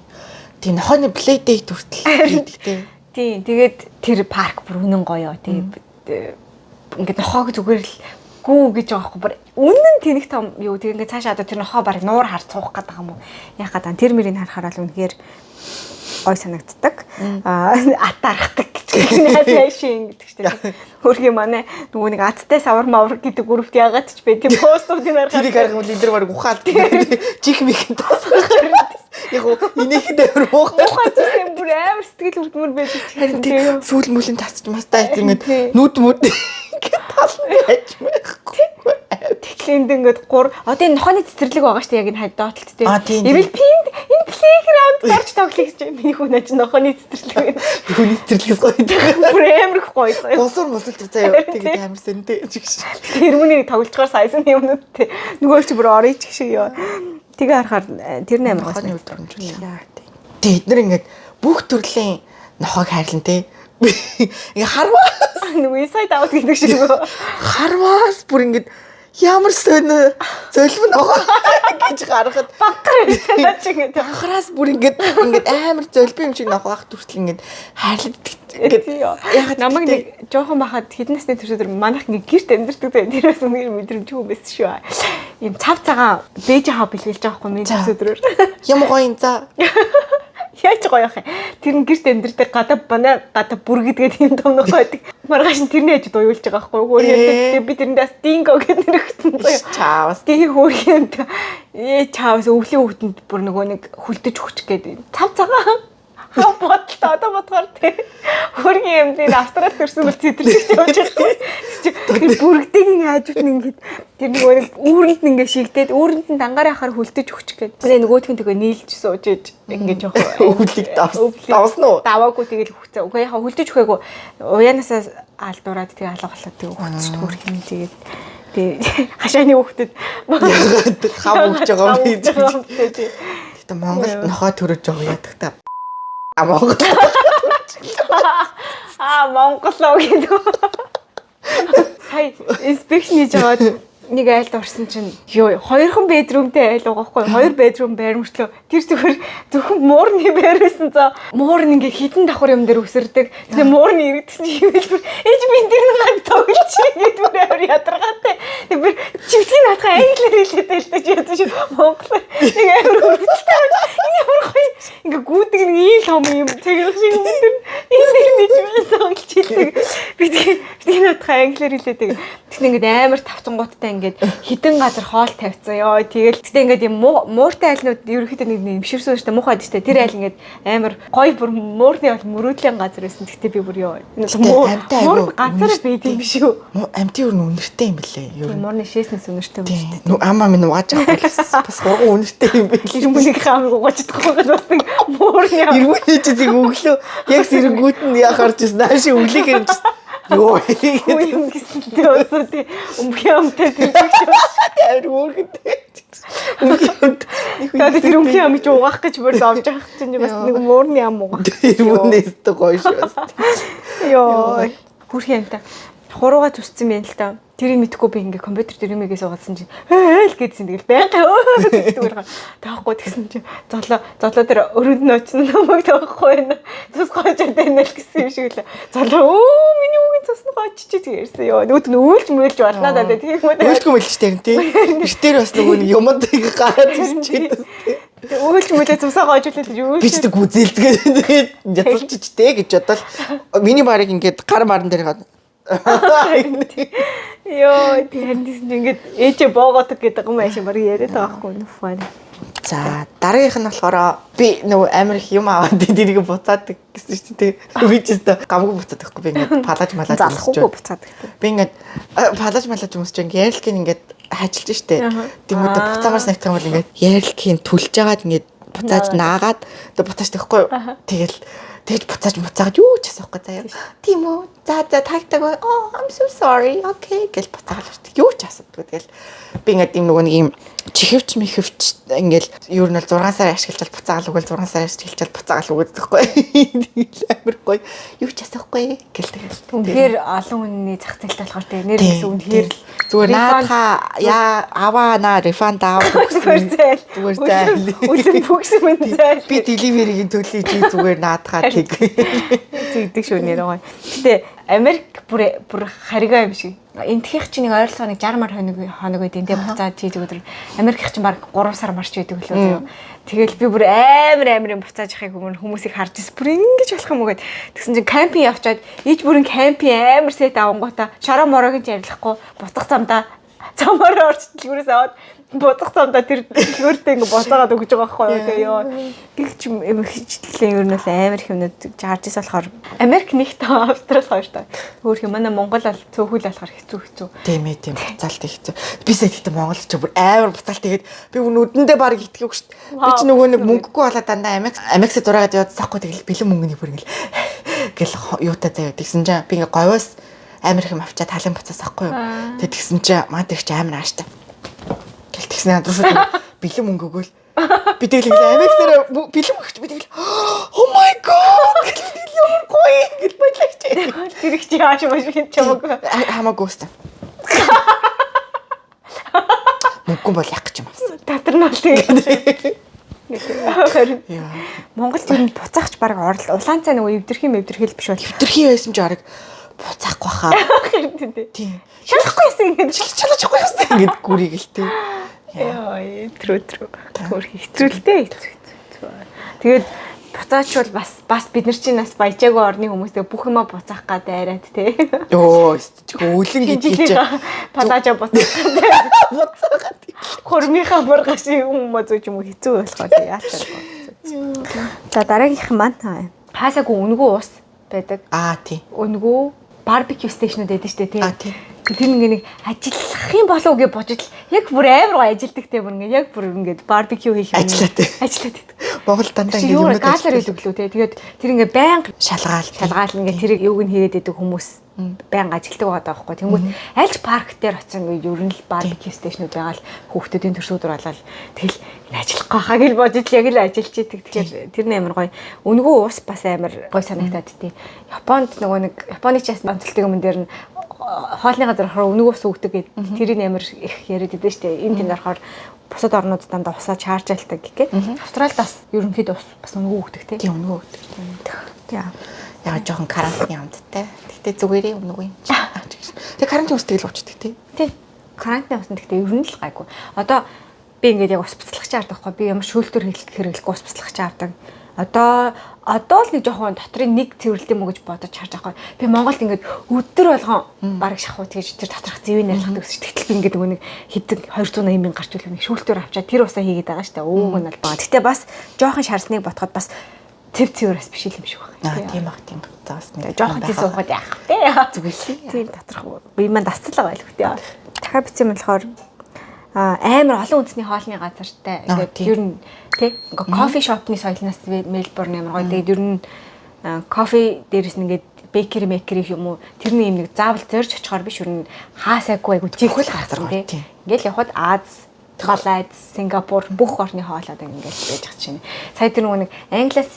Тийм, нохооны play date хүртэл хийдэг те. Тийм, тэгээд тэр парк бүр үнэн гоё тий. Ингээд нохоог зүгээр л гүү гэж байгаа байхгүй, бүр үнэн тэнэг том юу, тэг ингээд цаашаа одоо тэр нохоо баг нуур хар цуух гэдэг юм уу. Яах гэдэг тэр мөрийг харахаар л үнэхээр гой санагддаг. Аа, ат аргадаг гэж найшин гэдэг чинь. Хөрхийн манай нөгөө нэг аттай савар мавар гэдэг группт ягаад ч бэ тийм постуудыг харахаар Тэрийг харах юм бол энэ дэр баг ухаал чих мих тасгаж. Яг уу инээхэд амар муухай. Муухай тийм, бүр амар сэтгэл өвдмөр байдаг ч Харин гэсэн тийм тийм. сүүл мүлийн тасч мастаа ингээд Тийм. нүд мүд ингээд тал байж байхгүй. Тэгэхлээр энд ингээд гур одоо энэ нохооны цэцэрлэг байгаа шүү дээ, яг энэ хад доотлолт тийм. Аа, тийм, тийм. Ивэл пинд энэ playground орж тоглох гэж миний хүн аж нохооны цэцэрлэг. Хүний цэцэрлэгээс гоё. Бүр амар их гоё заяа. Босор мосолт заяа. Тэгээд амар сэнтэй чигш. Тэрмүнийг тоглолцохоор саясан юмнууд те. Нөгөө чи бүр орё ч шиг ёо. Тэгээ харахаар тэр нь амар гоё. Нохооны өдрөмжлээ. Тэг эднэр ингээд бүх төрлийн нохоог хайрлан те. Ингээ харваа Нөгөө inside out гэдэг шиг нөгөө. Харваас бүр ингээд ямар сонь золим нохоо гэж гаргахад Баггар байсан чи ингээд. анхараас бүр ингээд амар золбин юм шиг нохоо ах хүртэл ингээд хайрлаад ингээд ягаад Намайг нэг жоохон байхад хэдэн насны төрсөдөр манайх ингээ гэрт амьдэрдэг те. Тэрээс үнээр мэдрэмжгүй байсан шүү. Ийм цав цагаан бэж хаа бэлгэлж байгаа хгүй миний За. төрсөдрөөр. Юм гоё юм за. Яаж гоё юм. Тэр нь гэрт амьдэрдэг гадаа манай гадаа бүргэдгээд юм том нохой байдаг. Маргааш нь тэрний хажууд уйлж байгаа байхгүй юу? Хөөрхөн би тэрэндээ бас динго гэдэг нэр өгсөн заяа. Чаавас. Тэгээ хөөрхөн чаавас өвлийн хүүтэнд бүр нөгөө нэг хүлдэж өгчих гээд цав цагаан хав бодлоо одоо бодохоор тий. Хөөрхөн юм дээр Австралид төрсөн бол зэдэрч явж байгаа. Тэр бүргэдэгийн хажууд нь ингээд тэр нөгөө нэг үүрэнд нь ингээд шигдээд үүрэнд нь дангаар яхаар хүлдэж өгчих гээд. Тэгээ нөгөөх нь тэгээ нийлж сууж иж ингээд жоох Өвлийг давсан уу? Даваагүй тэгэл хүцээ. Үгүй яхаа хүлдэж өгөөгөө уяанасаа алдуураад тэгээ алга болоод тэгээ хүцэж хөөрхөн тэгээд тэгээ хашааны хүүхдэд Хав өгч байгаа юм би. Гэтэ Монгол нохой төрөж байгаа яадаг та. А Монгол. Аа Монголоо гэдэг. Сая inspection хийж аваад нэг айлд орсон чинь ёо хоёрхан bedroom тэй айл байгаа байхгүй хоёр bedroom байр мөртлөө тэр зүгээр зөвхөн муурны байр байсан за муур нь ингээ хитэн давхар юм дээр үсэрдэг тэгээ муурны иргэдсэн чинь химэл бүр ээж би тэр нэг гад тоглож ингээд бүр амар ядаргаатай тэг бүр чивтгийн наадхан англиар хэлээд байлаа чи ядаж монгол нэг амар өргөдөлтэй энэ ямар гоё ингээ гүдэг нэг ийм том юм цаглах шиг юм тэр энэ нэг нэг юм тоглож хэлдэг би тэгээ наадхан англиар хэлээд тэгсэн ингээд амар тавцангууттай ингээд хідэн газар хоол тавьсан ёо тэгэл гэтээ ингээд юм мууртай айлнууд ерөнхийдөө нэг нэмширсэн шүү дээ муухай шүү дээ тэр айл ингээд амар гоё бүр муурны бол мөрөөдлийн газар байсан гэтээ би бүр ёо муур газар байд юм биш үү амтын ер нь үнэртэй юм бэлээ ер нь муурны шээснээс үнэртэй юм шүү дээ амаа минь угааж авах бас гурган үнэртэй юм бэл ирмүнийг хаамыг угааж чадахгүй бас нэг муурны ирмүний чи зэг өглөө яг сэрэнгүүт нь яа харж ирсэн нааши өглөө хэрэг Йоо юм гэсэн тий өсөө тий өмхөн амтай тэр амар хөөрхөнтэй. Өмхөн амт. Тэгээд тэр өмхөн амыг чи угаах гэж бүр зовж явах чинь бас нэг муурны ам угаах. Тэр мөнөөс тэ гоё шүү бас. Йоо хөөрхөн амтай. Хурууга зүссэн юм л та. Тэрийг мэдхгүй би ингээ компьютер дээр юмгээ суугаадсан чинь ээл гэдсэн тэгэл байнга гэдэг таахгүй тэгсэн чинь золоо золоо дээр өрөөнд нь очсон намайг таахгүй байна. Цус гоожод байна л гэсэн юм шиг л. Золоо өө миний үгийн цус нь гооччих гэж ярьсан ёо. Нөгөөд нь өөлж мөөлж болно даа тийм үү. Өөлгүй мөлж тэр тий. Эртээр бас нөгөө нэг юмд ингээ гараад ирчихээ. Тэг өөлж мөлөө цусаа гоожуулаад юу Би ч тэг гүзээлзгээд тэгээд яталчиж тэ гэж бодвол миний барыг ингээд гар маран дээр гад. Йоо тэр гэсэн чинь ингээд ээжээ боогодог гэдэг юм аашаа баг яриад байгаа байхгүй нүфэн. За дараагийнх нь болохоор би нөгөө амар их юм аваад тэрийг буцаадаг гэсэн чинь тий. Би ч өстө гамгүй буцаадаг хгүй би ингээд палаж малаж залхуугүй буцаадаг. Би ингээд палаж малаж өмсч ингээд ярлыкийг ингээд хажилж штэ. Тэнгүүдээ буцаагаар санагдах юм бол ингээд ярлыкийг түлж агаад ингээд буцааж наагаад тэг буцааж тэгэхгүй. Тэгэл тэгж буцааж буцаагаад юу ч асуухгүй заяа. Тийм үү? За за тагтаг. Oh, I'm so sorry. Okay гэл буцаагаад шүү дээ. Юу ч асуудаггүй. Тэгэл би ингээд юм нөгөө нэг юм чихвч мэхвч ингээл ер нь бол 6 сар ашиглаж буцаагаал өгөөл 6 сар ашиглаж буцаагаал өгöd гэхгүй. Тэгэл амар гоё. Юу ч асуухгүй гэл тэгэл. Үнэхээр олон хүний зах зээлтэй болохоор тэгээ нэр гэсэн үнэхээр л зүгээр наадха яа аваа наа refund аав зүгээр зайл. Зүгээр зайл. Үлэн бүгсэн мэн зайл. Би delivery-гийн төлөй чи зүгээр наадхаа тэг. Тэгдэг шүү нэр гоё. Гэтэ Америк бүр бүр харигаа юм шиг. Энтхийнх чинь нэг ойролцоогоо нэг 60 мар хоног хоног байдیں۔ Тэ буцаад чи зүгээр Америкийнх чинь баг 3 сар марч байдаг лөө заяа. Тэгэл би бүр амар амар юм буцааж яхахыг өмнө хүмүүсийг харж ирсэн. Бүр ингэж болох юм уу гэд. Тэгсэн чинь camping явчаад иж бүрэн camping амар set авангуудаа шороо мороог нь ярилцахгүй буцах замдаа замаараа орч дэлгүүрээс аваад буцах замдаа тэр дэлгүүртээ ингээ буцаагаад өгч байгаа байхгүй юу тэгээ ёо. Гэх ч юм хичлэн ер нь бол амар их юмнууд харж ирсэн болохоор Америк нэг таа Австрал хоёр таа. Өөр юм манай Монгол бол цөөхөл болохоор хэцүү хэцүү. Тийм ээ тийм буцаалт хэцүү. Би сая гэхдээ Монгол ч бүр амар буцаалт тэгээд би бүр нүдэндээ баг итгэв шүү дээ. Би ч нөгөө нэг мөнгөгүй болоод дандаа Amex Amex-ийг зураагаад яваад тэгэл бэлэн мөнгөний бүр ингээл гэл юутай заяа тэгсэн чинь би ингээ говьос амар их юм авчаад халын буцаас ахгүй юу. Тэгээд тэгсэн чинь маа тэр чи амар ааштай. Гэл тэгсэн надад шууд бэлэн мөнгө өгөөл. Би тэгэл ингээ Amex-ээр бэлэн мөнгө чи би тэгэл oh my god гэл тэгэл ямар гоё гэл баялаач. Тэр их чи ааш маш хин чамаагүй. Хамаагүй өстө. Мөнгөгүй бол яах гэж юм авсан. Татар нь бол тэгээд. Харин Монголд ер нь буцаахч баг орол улаан цай нөгөө эвдэрхий мэвдэрхэл биш бол Эвдэрхий байсан ч арга буцаахгүй хаа. Тийм. Шалахгүй байсан ингээд Шалахгүй байсан ингээд гүрийг л тий. Яа, трүү трүү. Хөөх хэцүүлтэй хэцүү хэцүү. Тэгээд Буцаачвал бас бид нар чинь бас баяжаагүй орны хүмүүстэй бүх юмаа буцаах гад айраад те. Йоо, өлөн гэдгийг чи палажа буцаах. Буцаагаад. Хурмынхаа мургаш юм уу зүүж юм уу хэцүү болохоор яалч чадахгүй. За дараагийнх маань хаасаагүй үнэгүй ус байдаг. Аа тий. Үнэгүй барбекю station үүд байдаг шүү дээ тий. Аа тий. Тэр ингээ нэг ажиллах юм болов уу гэж бодож яг бүр амар гоё ажилдаг те бүр ингээ яг бүр ингээ барбекю хийх юм. Ажиллаад. Ажиллаад байдаг. Монгол дандаа ингээ юмнууд гаалаар байдаг лүү те. Тэгээд тэр ингээ байнга шалгаал ингээ тэрийг юуг нь хийгээд байдаг хүмүүс байнга ажилтдаг байгаа даахгүй. Тэнгүүт альж парк дээр очсон ингээ ер нь л барбекю station үүд байгаа л хүүхдүүдийн төрсөдөр болоод тэгэл энэ ажиллахгүй хаа гэж бодож яг л ажиллаж идэг. Тэгэхээр тэр нь амар гоё. Үнэгүй ус бас амар гоё санагтаад тий. Японд нөгөө нэг Японы ч ясна онцлог юм дээр нь хоолны газар орохоор үнэгүй ус өгдөг гэд тэрийг амар их яриад идэв штэ. Энэ тэнд орохоор бусад орнууд дандаа усаа чаржаалдаг гэх. Австралид бас ерөнхийдөө ус бас үнэгүй өгдөг тий. Тийм үнэгүй өгдөг. Тийм. Яг жоохон карантины амттай. Гэтэ зүгээрээ үнэгүй юм чи. Тэгээ карантин ус тэгэл уучдаг тий. Тий. Карантины ус нь гэхдээ ер нь л гайгүй. Одоо би ингээд яг ус буцлагч авдаг байхгүй. Би ямар шүүлтүр хэрэглэхгүй ус буцлагч авдаг. Одоо л нэг жоохон дотрын нэг цэвэрлэлт юм уу гэж бодож харж байгаа байхгүй. Би Монголд ингээд өдөр болгон бараг шахуу тэгж тэр доторх зэвийг нарилгадаг гэсэн. Тэгтэл би ингээд нөгөө нэг хэдэн 280 мянга гарч үлээ нэг шүүлтүр авчаад тэр усаа хийгээд байгаа шүү дээ. Ууг нь бол баа. Гэтэ бас жоохон шарсныг бодоход бас цэв цэвэр бас биш юм шиг байна. Аа тийм баг тийм. За бас нэг жоохон тийс уухад яах вэ? Зүгээр л. Тийм доторх би маань дасцлаа байлгүй дээ. Дахиад бичсэн юм болохоор амар олон үндэсний хоолны газартай. Ингээд ер нь тий ингээ кофе шопны соёлноос Мельбурн амар гоё. Тэгээд ер нь кофе дээрээс нь ингээд бейкери мейкери юм уу тэрний юм нэг заавал зорж очихоор биш ер нь хаасайгүй айгу жигхэл газар гоё тий. Ингээл явхад Аз, Малайз, Сингапур бүх орны хоол одоо ингээл байж байгаа чинь. Сая тэр нөгөө нэг Англиас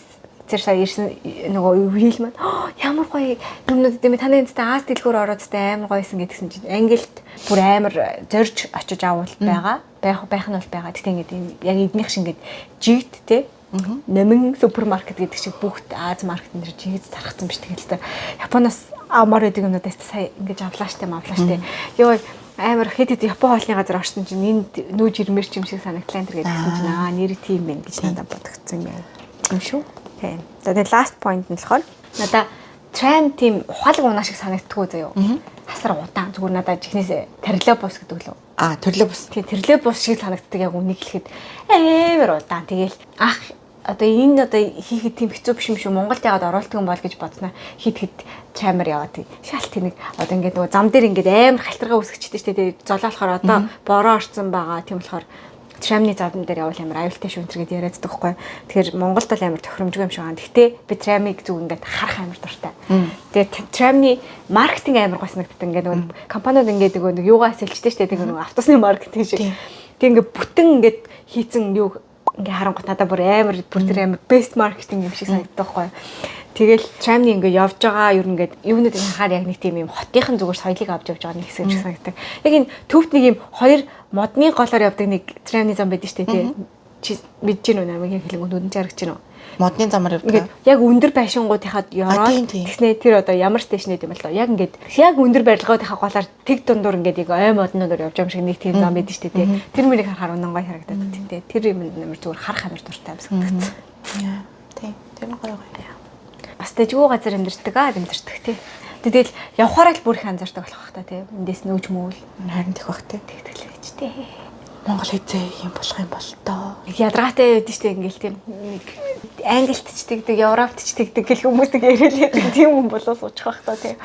тэр сая ирсэн нөгөө үеэл маань ямар гоё юмнууд гэм таны энэтэй Аз дэлгүүр ороод тэ амар гоёсэн гэдгсэн чинь Англид бүр амар зорж очиж авал байгаа. Байх нь бол байгаа. Гэтэ ингээд яг эднийх шиг ингээд жигд тэ Номин супермаркет гэдэг шиг бүгд Аз маркет энэ жигд тархсан биш. Тэгэл тэ Японоос авмаар байдаг юмнуудаас сая ингэж авлаа штэ мавлаа штэ. Йоо амар хэд хэд Япон хоолны газар орсон чинь энд нүүж ирмээр ч юм шиг санагдлаа энэ гэдгсэн чинь аа нэр тийм байх гэж надад бодогдсон юм. Тийм шүү. Тийм. За тэгээ last point нь болохоор надаа tram тийм ухаалаг унаа шиг санагддаггүй заяо. Асар удаан зүгээр надаа жихнээс троллейбус гэдэг лөө. Аа троллейбус. Тийм троллейбус шиг санагддаг яг үнийг хэлэхэд амар удаан. Тэгээл ах одоо энэ одоо хийхэд тийм хэцүү биш юм шүү. Монголд яагаад оруулдаг юм бол гэж бодсноо хит хит трамер яваад тийм. Шалт тэнэг одоо ингээд нөгөө зам дээр ингээд амар халтаргаа үсгэжтэй шүү дээ. Тэгээ золоолохоор одоо бороо орцсон байгаа. Тийм болохоор трамны зам дээр явбал амар аюултай шүү энэ гэд яриад байгаа байхгүй. Тэгэхээр Монголд бол амар тохиромжгүй юм шиг байна. Гэхдээ би трамыг зүг ингээд харах амар дуртай. Тэгээд трамны маркетинг амар гоё санагддаг. Ингээд нөгөө компаниуд ингээд нөгөө нэг юугаа сэлжтэй шүү дээ. Тэгээ нөгөө автобусны маркетинг шиг. Тэг ингээд бүтэн ингээд хийцэн юу ингээ харангуут надад бүр амар бүр тэр амар best marketing юм шиг санагддаг байхгүй. Тэгэл трамны ингээ явж байгаа ер нь ингээд юунууд харахаар яг нэг тийм юм хотынхан зүгээр соёлыг авч явж байгаа нэг хэсэг юм шиг санагддаг. Яг энэ төвд нэг юм хоёр модны голоор явдаг нэг трамны зам байдаг шүү дээ тий. Чи мэдэж гин үү намайг яг хэлэнгүүт нүдэн чаргаж гин үү? Модны замаар явдаг. Ингээд яг өндөр байшингуудынхаа ёроод тэгснэ тэр одоо ямар station юм бол яг ингээд яг өндөр барилгуудынхаа голоор тэг дундуур ингээд яг ой модноор явж байгаа юм шиг нэг тийм зам байдаг шүү дээ тий. Тэр мөрийг харахаар үнэн гоё харагдаад тийм тий. Тэр юм амар зүгээр харах амар дуртай юм санагдсан. Тийм. Тэр нь гоё гоё. Бас дэжгүй газар амьдэрдэг аа амьдэрдэг тий. Тэгэл явхаараа л бүр их анзаардаг болох бах та тий. Эндээс нүүж мүүл харин тех бах тий. Тэгтэл гэж тий. Монгол хэзээ юм болох юм бол тоо. Ядаргаатай байдэн штэ ингээл тийм нэг Англид ч тэгдэг, Европт ч тэгдэг гэх хүмүүс нэг яриад байдаг тийм хүн болоо суучих бах та тий.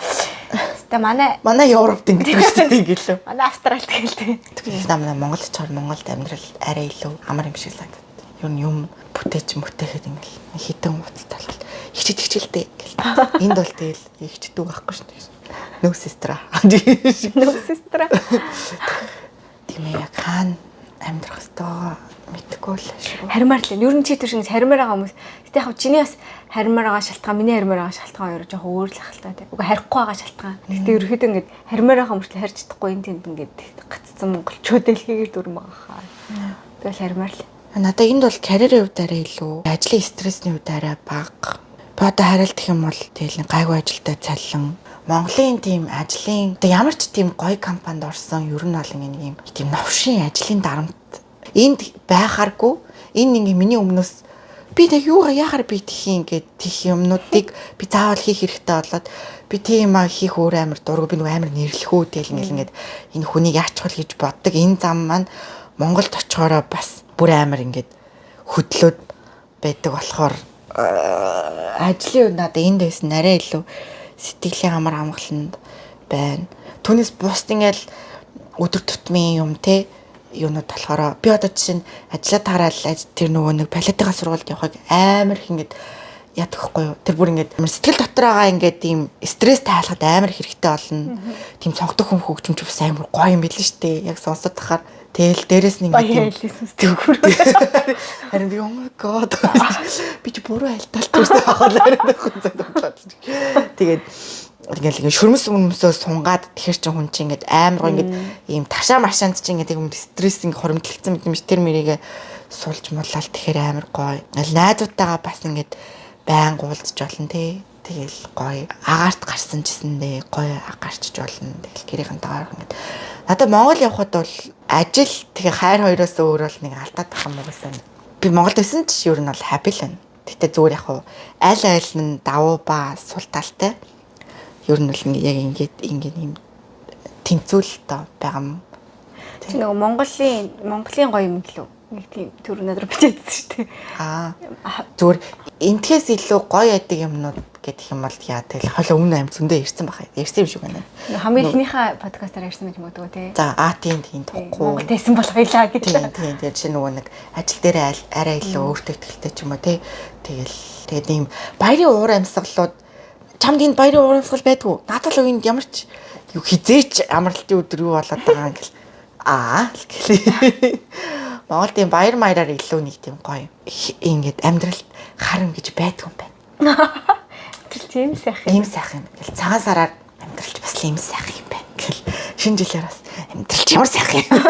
Хэвээ манай Европт ингэдэг штэ ингээл. Манай Австралид тэгэл тий. Тэгэхээр намайг Монголд ч Монголд амьдрал арай илүү амар юм шиг санагдав. Юу юм бүтээж мөтөхэд ингээл хитэн уцтай бол ихчид хичээлтэй гэл. Энд бол тэгэл ихчдүү байхгүй шүү дээ. Нөө сестра. Нөө сестра. Тийм ээ яг хаана амьдрах ёстойгоо мэдэхгүй л шүү. Харимаар л. Ер нь чи тэр шиг харимаар байгаа хүмүүс. Гэтэ яг чиний бас харимаар байгаа шалтгаан, миний харимаар байгаа шалтгаан хоёр жоохон өөр л ах л та тий. Уг харихгүй байгаа шалтгаан. Гэтэ ерөөхдөө ингээд харимаар байгаа хүмүүст харж чадахгүй энэ тэнд ингээд гацсан монголчууд дэлхийгээр дүрм байгаа хаа. Тэгэл харимаар л. Надаа энд бол карьерийн хувьд арай илүү, ажлын стрессний хувьд арай бага. Би одоо хариултах юм бол тэгэл нэг гайгүй ажилдаа цалин. Монголын тийм ажлын одоо ямар ч тийм гоё компанид орсон ер нь бол ингэ нэг юм тийм новшин ажлын дарамт энд байхааргүй. Энэ ингээ миний өмнөөс Би тэг юугаа яхаар би тэх юм гээд тэх юмнуудыг би заавал хийх хэрэгтэй болоод би тийм аа хийх өөр амар дургу, би нөгөө амар нэрлэхүү, тэгэл ингээд энэ хүнийг яачих вэ гэж боддог. Энэ зам маань Монголд очихороо бас бүр амар ингээд хөдлөөд байдаг болохоор ажлын үед надад энд байсан арай илүү сэтгэлийн амар амгаланд байна. Түүнээс бусд ингээл өдөр тутмын юм те юунууд болохоор би одоо жишээ нь ажиллаа тараал тэр нөгөө нэг балетын сургуульд явахыг амар их ингээд яадаг хгүй юу. Тэр бүр ингээд амар сэтгэл дотор байгаа ингээд ийм стресс тайлахад амар хэрэгтэй болно. Тийм цогтох хүн хөгжимч бас амар гоё юм билээ шүү дээ. Яг сонсоод тахаар тэгэл дээрэс нь ингээд тийм сүсдэг. Харин би oh my god, би чи буруу айлтал төрсөн ахалаар хүн цаг бодлоо. Тэгээд ингээл ингээд шүрмэс өмсөө сунгаад, тэгэхэр чин хүн чинь ингээд амар гоё ингээд ийм ташаа маршаанд чинь ингээд юм стресс ингээд хоримтлагдсан мэт юм шиг тэр мэрийгээ сулж мулаал, тэгэхэр амар гоё. Аль найзуудтайгаа бас ингээд байн уулзч болно те. Тэгэл гоё. Агаарт гарсан чисэндээ гоё гарчж болно. Тэгэл гэрийнхэнтэйгээ ингээд надад Монгол явхад бол ажил, тэгээ хайр хоёроос өөр бол нэг алдаад тах юм угаасаа. Би Монголд байсан ч ер нь бол happy л байна. Гэтэ зүгээр яг хуу аль аль нь давуу ба сул талтай. Ер нь бол ингээ яг ингээд ингээд юм тэнцвүүл тоо байгаа юм. Чи нөгөө Монголын гоё юм гэлүү. Нэг тийм төр надад бичээдсэн шүү дээ. Аа, зүгээр энтхээс илүү гоё яадаг юмнууд гэдэг юм бол яа, тэгэл хойлоо өмнө аим зөндөө ярьсан баха. Ярьсан юм шиг байна. Хамгийн эхнийхээ подкастаар ярьсан гэж магадгүй те. За аа, тийм, тухгүй. Монголд байсан бол хоёлаа гэж. Тийм, тэгээд чи нөгөө нэг ажил дээр арай илүү өөртөө ихтэй ч юм уу те. Тэгэл тэгээд ийм баярын уур амьсгалууд, чамд энд баярын уур амьсгал байдгүй. Надад л энд ямар ч юу хизээч амралтын өдөр юу болоод байгаа юм гэл аа гэл. Монголд ийм баяр маяраар илүү нэг тийм гоё ингээд амьдралд харам гэж байдгүй юм байна. Тэр тийм сайхан. Ийм сайхан юм гэл, цагаан сараар амьдралч бас л ийм сайхан юм байна гэл, шинэ жилээр бас амьдралч ямар сайхан юм.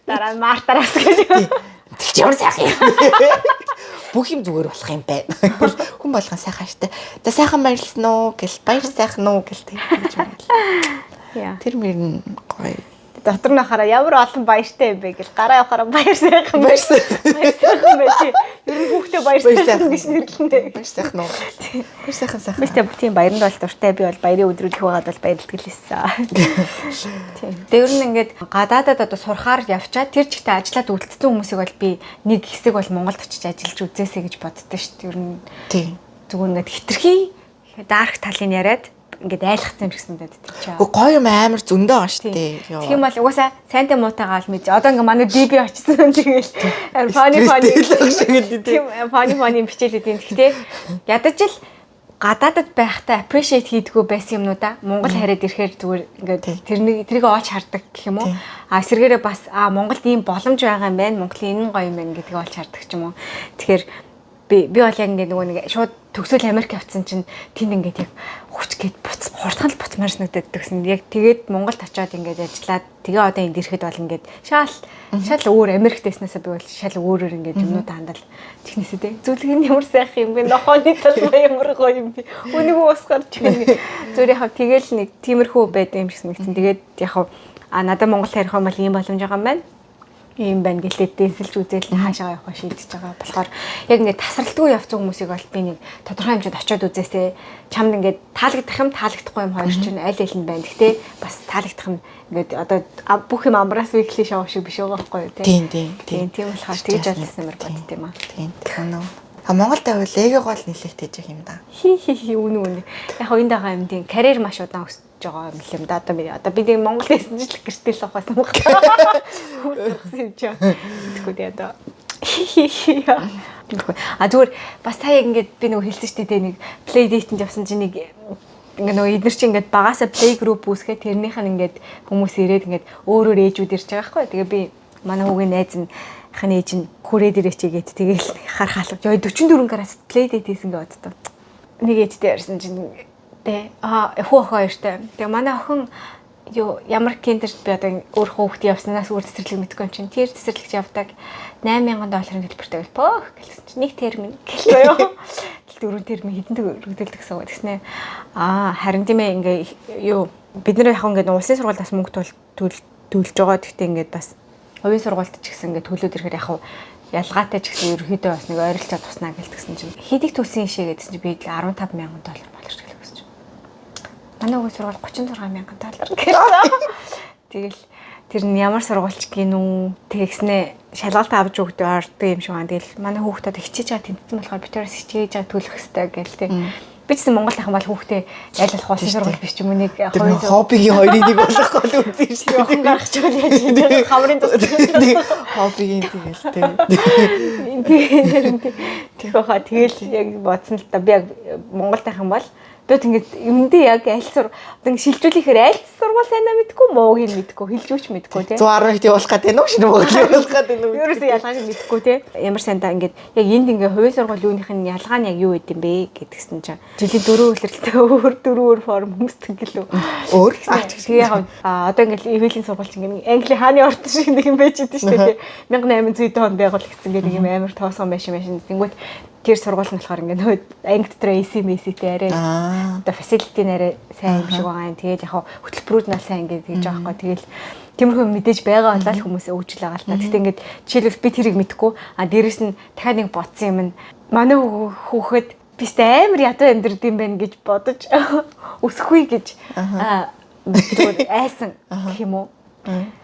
Дараа нь мартараас гэж. Амьдралч ямар сайхан юм. Бүх юм зүгээр болох юм байна. Гэл, хүн болгон сайхан штэ. За сайхан баярлсан уу гэл, баяр сайхан уу гэл тэгэж юм. Яа. Тэр мөр нь гоё. Дотор нь хараа ямар олон баяртай юм бэ гэл, гараа явахаараа баяр сайхан Баяр сайхан. Баяр сайхан байж. Ер нь хүүхдээ баяр Баяр сайхан гэж нэрлэнэ. Баяр сайхан уу. Баяр сайхан сайхан. Би тэ тийм баяранд бол дуртай. Би бол баярын өдрүүд их байгаад бол баярлдаг л байсан. Тийм. Тэр нь ингээд гадаадад одоо сурахаар явчаад тэр чигтээ ажиллаад үлдсэн хүмүүсийг бол би нэг хэсэг бол Монголд очиж ажиллаж үзээсэй гэж боддоо шүү дээ. Ер нь зүгээр ингээд хитрхи дарк талыг яриад ингээд айлхсан юм шиг санагдаад тийм чаа. Гэхдээ гоё юм амар зөндөө байгаа шүү дээ. Тэгэх юм бол угаасаа сайнтай муутайгаа л мэдээ. Одоо ингээ манай DB очсон, тэгэл funny funny тийм. Тийм, funny funny бичээлээд юм. Гэхдээ ядаж л гадаадад байхдаа appreciate хийдгүү байсан юмнуудаа Монгол хараад ирэхээр зүгээр ингээд тэрнийг тэрийг олж хардаг гэх юм уу? А эсвэргээрээ бас а Монголд ийм боломж байгаа юм байна. Монголын энэ нь гоё юм байна гэдгийг олж хардаг ч юм уу. Тэгэхээр би бол яг ингээд нөгөө нэг шууд төгсөөл Америк явцсан чинь тэнд ингээд яг хүч гээд буц хурдхан л буцмаар санагдаад гэсэн. Яг тэгээд Монголд очиод ингээд ажиллаад тэгээ одоо энд ирэхэд бол ингээд шал шал өөр, Америкт байснаасаа би бол шал өөрөөр ингээд юмнууд хандал технээсээ те зүлэг нь ямар сайхан юм бэ, нохооны талбай ямар гоё юм бэ, үнийг уусгаар ч юм зүгээр яг тэгэл нэг тиймэрхүү байдаг юм шиг санагдсан. Тэгээд яг а надад Монгол тарих юм бол ийм боломж байгаа юм байна, ийм байна гэлээ дэнсэлж үзэл хаашаа явах шийдэж байгаа болохоор яг ингээд тасралтгүй явцсан хүмүүсийг бол би нэг тодорхой хэмжээнд очиод үзээсэй. Чамд ингээд таалагдах юм, таалагдахгүй юм хоёр чинь аль аль нь байна. Гэхдээ бас таалагдах нь ингээд одоо бүх юм амраас weekly show шиг биш байгаа байхгүй юу те. Тийм тийм. Тийм, тийм болохоор тэгж бодсон юмар бодд юм аа. Тийм. Тийм. А Монголд байвал эго гол нэлээд хийж юм да. Хи хи хи, үнэ үнэ. Яг хоо энд байгаа юм тийм карьер маш удаан өсөж байгаа юм л юм да. Одоо би тийм Монголд байсан ч л гэртэл авах байсан баг. Хүүхд юм чи. Тэгэхгүй тий одоо. Хи хи хи. А зүгээр бас сая ингээд би нөгөө хэлсэн шүү дээ, нэг play date-нд явсан чинь нэг ингээ нөгөө эднэр чинь ингээд багасаа play group үүсгээд тэрнийх нь ингээд хүмүүс ирээд ингээд өөр өөр ээжүүд ирж байгаа байхгүй. Тэгээ би манай хүүгийн найз нь хань ээж нь хүрээд ирээч гээд тэгэл харах алга. Йоо, 44 гараас play date хийсэн гэж боддоо. Нэг ээжтэй ярьсан чинь тэ аа хүү охин хоёртой. Тэгээ манай охин юу ямар киндерт, би одоо өөр хүүхд явснаас өөр цэцэрлэг мэдгүй юм чинь тэр цэцэрлэгт явдаг, 8000 долларын төлбөртэй гэл пөөх гэлсэн чинь нэг термин гэлээ ёо. Тэгэл дөрвөн термин хэдэн төгрөг төлдөг гэсэн үг гэснэ. Аа харин тийм ээ, ингээ юу бид нар яг ингээ улсын сургуульд бас мөнгө төлж байгаа. Гэхдээ ингээд бас хувийн сургуульд ч гэсэн ингээд төлөөд ирэхээр яг Ялгаатай ч гэсэн ерөөхдөө бас нэг ойролцоо туснаа гэлтгсэн чинь хэдийг төлсөн ишээ гэдсэн чинь би 15 мянган доллар болорч гэлээ гэсэн чинь. Манай үгүй сургууль 36 мянган доллар гэсэн. Тэгэл тэр нь ямар сургуульч гинүү тэгснэ шалгалт авч өгдөө ордог юм шиг байна. Тэгэл манай хүүхдүүд хичээж байгаа тэнцсэн болохоор би тэрээс хичээж байгаа төлөх ёстой гэл тэг. Би ч гэсэн Монгол ахын бол хүүхдээ аль болох улсын сургууль биш ч юм уу нэг Тэр хоббигийн хоёрыг нэг болох гол үзсэн шүү дээ. Явхан гаргачихвал яаж хийж хамрын тус. Хоббигийн тэгэл тэг. Тэр баха тэгэл яг бодсон л та би яг Монголд ахын бол би ингээд юмдээ яг аль сур одоо ингээд шилжүүлэхээр аль сургууль сайнаа мэдгүй мууг нь мэдгүй хилжүүч мэдгүй тий 111 явуулах гэдэг нь шинэ Монгол явуулах гэдэг нь ерөөсөө ялгааг нь мэдгүй тий ямар сайндаа ингээд яг энд ингээд хувийн сургууль юуных нь ялгаа нь яг юу гэдэм бэ гэдгсэн чинь жилийн дөрөв улиралтай өөр дөрөв өөр форм өмсдөг гэлүү өөр тэгээ яг одоо ингээд ивэлийн сургууль чинь ингээд Англи хааны орд шиг нэг юм байж идэв шүү дээ тий 1800 онд байгуулагдсан гэдэг нэг юм амар тоосон байшин байшин тэнгүүт тэр сургууль нь болохоор ингээд нөө анги дотор AC мэстэй арай одоо facility нь арай сайн юм шиг байгаа юм. Тэгээд яг хөтөлбөрүүд нь сайн ингээд хийж байгаа байхгүй. Тэгэл тиймэрхүү мэдээж байгаа болоо л хүмүүс өгч л байгаа л та. Гэтэ ингээд жишээлбэл би тэрийг мэдэхгүй. А дээрэс нь дахиад нэг бодсон юм нь манай хүүхэд би ч амар ядуу амьдрд юм байна гэж бодож өсөхгүй гэж зүгээр айсан гэх юм уу.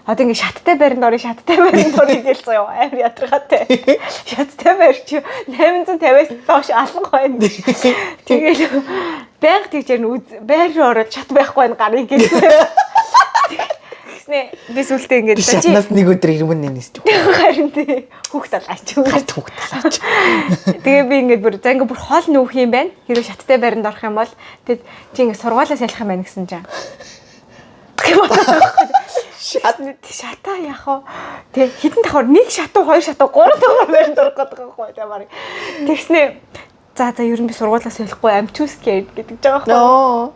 Одоо ингээ шаттай байранд орё, шаттай байранд орё гэж заяа амар ядаргаатай. Шаттай байр чи 850-аас доош алан байна. Тэгэл байнга тэгж ярина байр руу ороод шат байхгүй байна гарыг гэж. Тэгснэ би сүултээ ингээд шатнаас нэг өдөр ирмэн нэнэс ч. Харин тий хүүхд алгаач. Харин хүүхд алгаач. Тэгээ би ингээд бүр за ингээд бүр хоол нүүх юм байна. Хэрвээ шаттай байранд орох юм бол тэгэд чи ингээд сургуулаа салих юм байна гэсэн чинь. Шатаа яах вэ? Тэг хитэн давхар нэг шатуу, хоёр шатуу, гурван давхар байранд орох гэдэг байхгүй тэгээ баг. Тэгснэ за за ер нь би сургуулаа солихгүй I'm too scared гэдэг жаа байхгүй.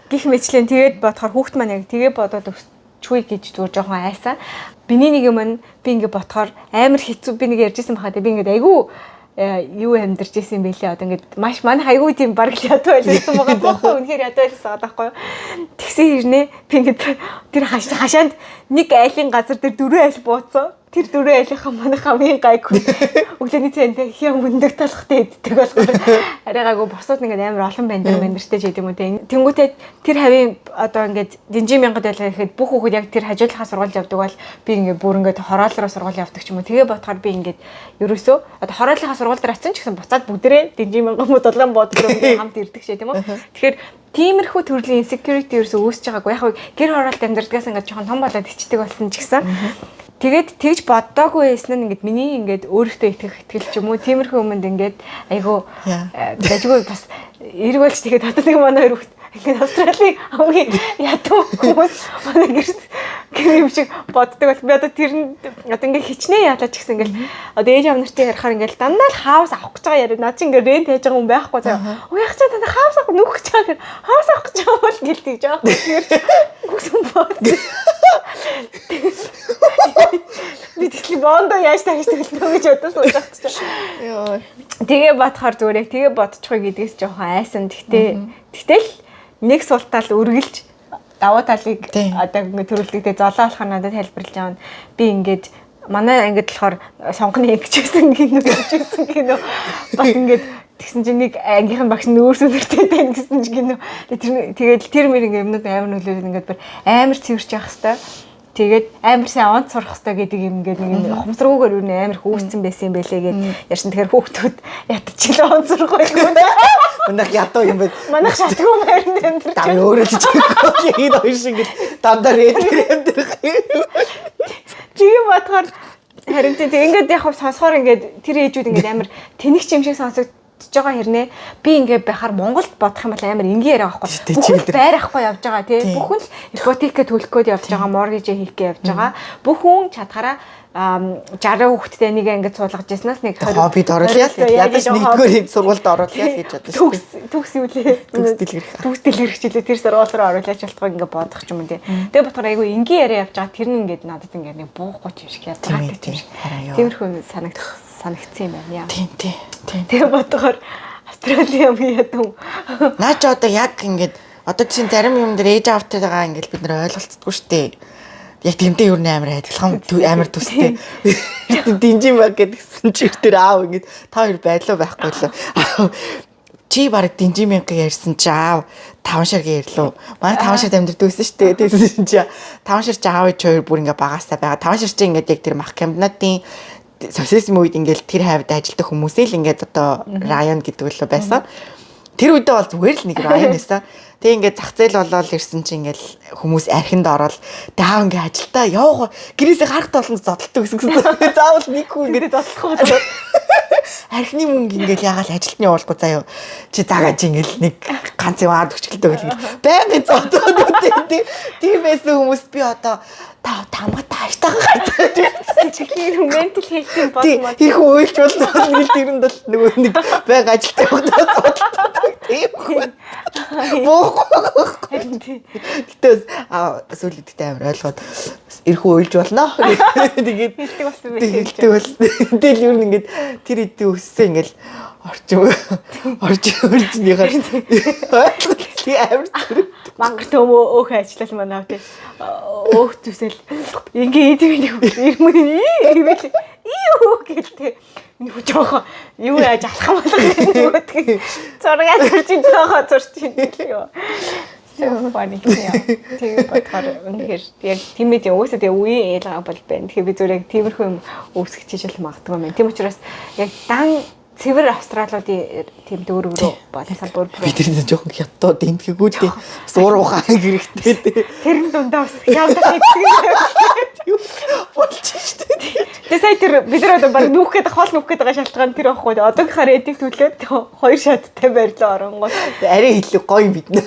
Гэх мэтлэн тэгээд бодохоор хүүхд маань яг тэгээ бодоод өсчгүй гэж зүгээр жоохон айсан. Биний нэг юм нь би ингээ бодохоор амар хэцүү би нэг ярьжсэн баха би ингээд айгүй юу амьдарч исэн юм бэлээ одоо ингээд маш манай айгүй тийм баг л ядуу байлсан байгаа байхгүй үнэхээр ядуу байлсан байгаа байхгүй. Тэгсэн хэрнээ би ингээд тэр хашаанд нэг айлын газар дээр дөрвөн айл бууцсан. Тэр дөрвөн айлынхаа манай хамгийн гайгүй өглөөний цайнд хям өндөг талхтай иддэг болохоор арай гайгүй бусууд ингээд амар олон бандар бандартай ч гэдэг юм уу те. Тэнгүүтээ тэр хавийн одоо ингээд динжин мянгад байлаа гэхэд бүх хүүхэд яг тэр хажуулахаа сургууль явдаг бол би ингээд бүр ингээд хороол руу сургууль явдаг ч юм уу. Тэгээ бодохоор би ингээд ерөөсөө одоо хороолынхаа сургууль дээр очисон ч гэсэн буцаад бүгдээрээ динжин мянган мод улаан бод руу хамт ирдэг шээ тийм үү. Тэгэхээр тиймэрхүү төрлийн insecurity ерөөсөө үүсэж байгаагүй. Яг гэр хороолт амьдардгаас ингээд жоохон том болоод ичдэг болсон ч гэсэн тэгээд тэгж боддоогүй байсан нь ингээд миний ингээд өөрөөсөө итгэх итгэл ч юм уу тиймэрхүү юмд ингээд айгу дажгүй бас эрг болж тэгээд одоо нэг манай хоёр хүүхэд ингээд Австралийн хамгийн ядуу хүмүүс манай гэрт гэр юм шиг боддог бол би одоо тэр нь одоо ингээд хичнээн ялаач гэсэн ингээд одоо ээж аав нартай ярихаар ингээд дандаа л house авах гэж байгаа яриа над чи ингээд rent яаж байгаа хүн байхгүй заяа. Уу яг чи дандаа house авах нүх гэж байгаа гэхээр house авах гэж байгаа бол гэл тэгж байгаа. Тэгэхээр үгсэн бод. Би тэгтэл бондо яаж тагч төлнө гэж одоо сууж байхад чи. Йоо. Тэгээ бодохоор зүгээр яг тэгээ бодчихгүй гэдгээс жоохон айсан. Тэгтэл нэг сул тал үргэлж давуу талыг одоо ингэ төрүүлдэг. Тэгээ золоо болохоор надад тайлбарлаж байгаа нь би ингээд манай ангид болохоор сонгоны ингэжсэн гинүү гэжсэн гинүү бас ингээд тэгсэн чинь нэг ангийнхан багш нь өөрсөө нэртэй тань гэсэн чинь гинүү. Тэр тэгээд тэр мэр ингээ юмнууд амар нөлөөлөд ингээд бүр амар цэвэрч явах хэвээр. Тэгээд амар сайн онц сурах хэрэгтэй гэдэг юм ингээд нэг юм ухамсаргүйгээр юу нэ амар их үүссэн байсан юм бэлээ гэд ярьсан. Тэгэхээр хүүхдүүд ятчил онц сурах байлгүй. Манайх ядуу юм байна. Манайх шатгүй байранд амьдарч. Даа өөрөө ч чиглэхгүй. Энэ хоёр шиг ингээд дандаа ред амьдрах юм. Чи бодохоор харин тийм ингээд яг сонсохоор ингээд тэр ээжүүд ингээд амар тэнэгч юм шиг сонсогдож байгаа хэрнээ би ингээд байхаар Монголд бодох юм бол амар энгийн яриа байхгүй. Бүх хүн байр ахгүй явж байгаа тий. Бүх хүн л ипотека төлөх гээд явж байгаа, mortgage хийх гээд явж байгаа. Бүх хүн чадхаараа 60 хүүхэдтэй нэг ангид суулгаж яснаас нэг 20 хоббид оруулъя л ядаж нэгдүгээр сургуульд оруулъя л гэж бодсон. Төгс төгс юу лээ? Төгс дэлгэрэх. Төгс дэлгэрэх чилээ тэр сургууль руу оруулаач болтгоо ингээ бодох ч юм уу тий. Тэгээ бодохоор айгүй энгийн яриа явж байгаа тэр нь ингээд надад ингээ нэг буухгүй юм шиг ядаргаатай юм шиг. Тиймэрхүү санагдсан юм байна. Тийм тийм. Тийм. Тэгээ бодохоор Австралийн юм ядуу. Наа чи одоо яг ингээд одоо чинь зарим юм дээр ээж аавтайгаа ингээд бид нэр ойлголцдоггүй шүү дээ. Яг тэмдээ юу нэ амар адилхан амар төстэй. Динжин баг гэдгсэн чи тэр аав ингээд та хоёр байлаа байхгүй лээ. Чи бараг динжин мянга ярьсан чи аав таван шар гэрлөө. Манай таван шарт амьдардаг байсан шүү дээ. Тэгсэн чи таван шар чи аав чи хоёр бүр ингээ багасаа байгаа. Таван шар чи ингээд яг тэр мах комбинатын социализм үед ингээд тэр хавьд ажилладаг хүмүүсээ л ингээд одоо район гэдэг лөө байсан. Тэр үедээ бол зүгээр л нэг район байсан. Тэг ингээд зах зээл болоод ирсэн чи ингээд хүмүүс архинд ороод тэг аав ингээд ажилдаа яваа гэрээсээ гарах толон зодтолтой гэсэн гэсэн. Заавал нэг хүн ингээд зодлохгүй. Архины мөнгө ингээд ягаал ажилтны явуулахгүй заяа. Чи заагаа чи ингээд нэг ганц юм аад өчгөлтэй гэл байнгын зодоод тийм тийм байсан хүмүүс би одоо та тамга тааштай гарч Чихлийн mental health-ийн бод Тийм мод. их уйлж болно нэг тэрэнд бол нөгөө нэг байнга ажилтны явахдаа зодтолтой тийм хүн. Боохгүй. Харин тий. Гэтэ бас сүүлийн үедээ амар ойлгоод бас эрхүү уйлж болно. Тэгээд Хэлдэг болсон байх юм. хэлдэг бол тэгэл ер нь ингээд тэр хэдийн өссөн ингээд орчин орчин орчныхаар ойлголт амар зүрх. Мангар төмөө өөх ажиллал манаа тий. Өөх зүсэл ингээ идэв нэг ирмэн ивэл юу гэлтэй. Миний хүү жоохоо юу яаж алах юм бол нөгөөдг. Зургаа зурж ин жоохоо зурж ин гэлээ. So funny. Тэгээ бодохоор үнэхээр яг тийм ээ уусаа тэгээ үеийн ялгаа бол байна. Тэгэхээр би зүгээр яг тиймэрхүү юм үүсгэж чижэл магадгүй юм байна. Тийм учраас яг дан цэвэр австралиудын тийм дүүрэг рүү болсон бүр Би тэрнээс жоохон хятад дэмтгээгүү дээ. Суур ухаан хэрэгтэй дээ. Тэр нь дундаа бас явдах гэдэг. Болж штэ. Тэгээ сая тэр бид нар одоо баг нүүх гэдэг хоол нүүх гэдэг шалтгаан тэр байхгүй. Одоогийнхаар эдийг төлөөд хоёр шаттай барилаа оронгоо. Арай илүү гоё бид нэ.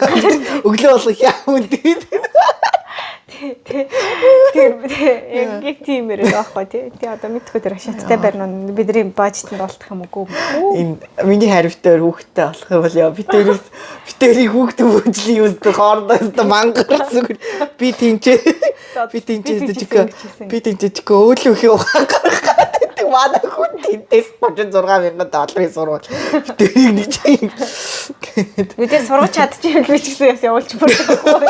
Өглөө болох яа үнтэй. Тэ тэр яг тийм яриад байгаа байхгүй тий. Тий одоо мэдхгүй тэр шаттай барина нь бидний бажетанд болтох юм уу? Энэ миний харивтай хүүхэдтэй болох юм бол яа би тэрээс би тэрийг хүүхдээ хөгжлийн юм өстө хоорондоо өстө мангарсан. Би тэнцээ би тэнцээ чиг би тэнцээ чиг өөлөх ухаан гарах гэдэг манай хүн тэнтээс 36 мянган долларын сурвал би тэрийг нэг чиг Мэдээ сургаж чадчихвэл би ч гэсэн яс явуулж болохгүй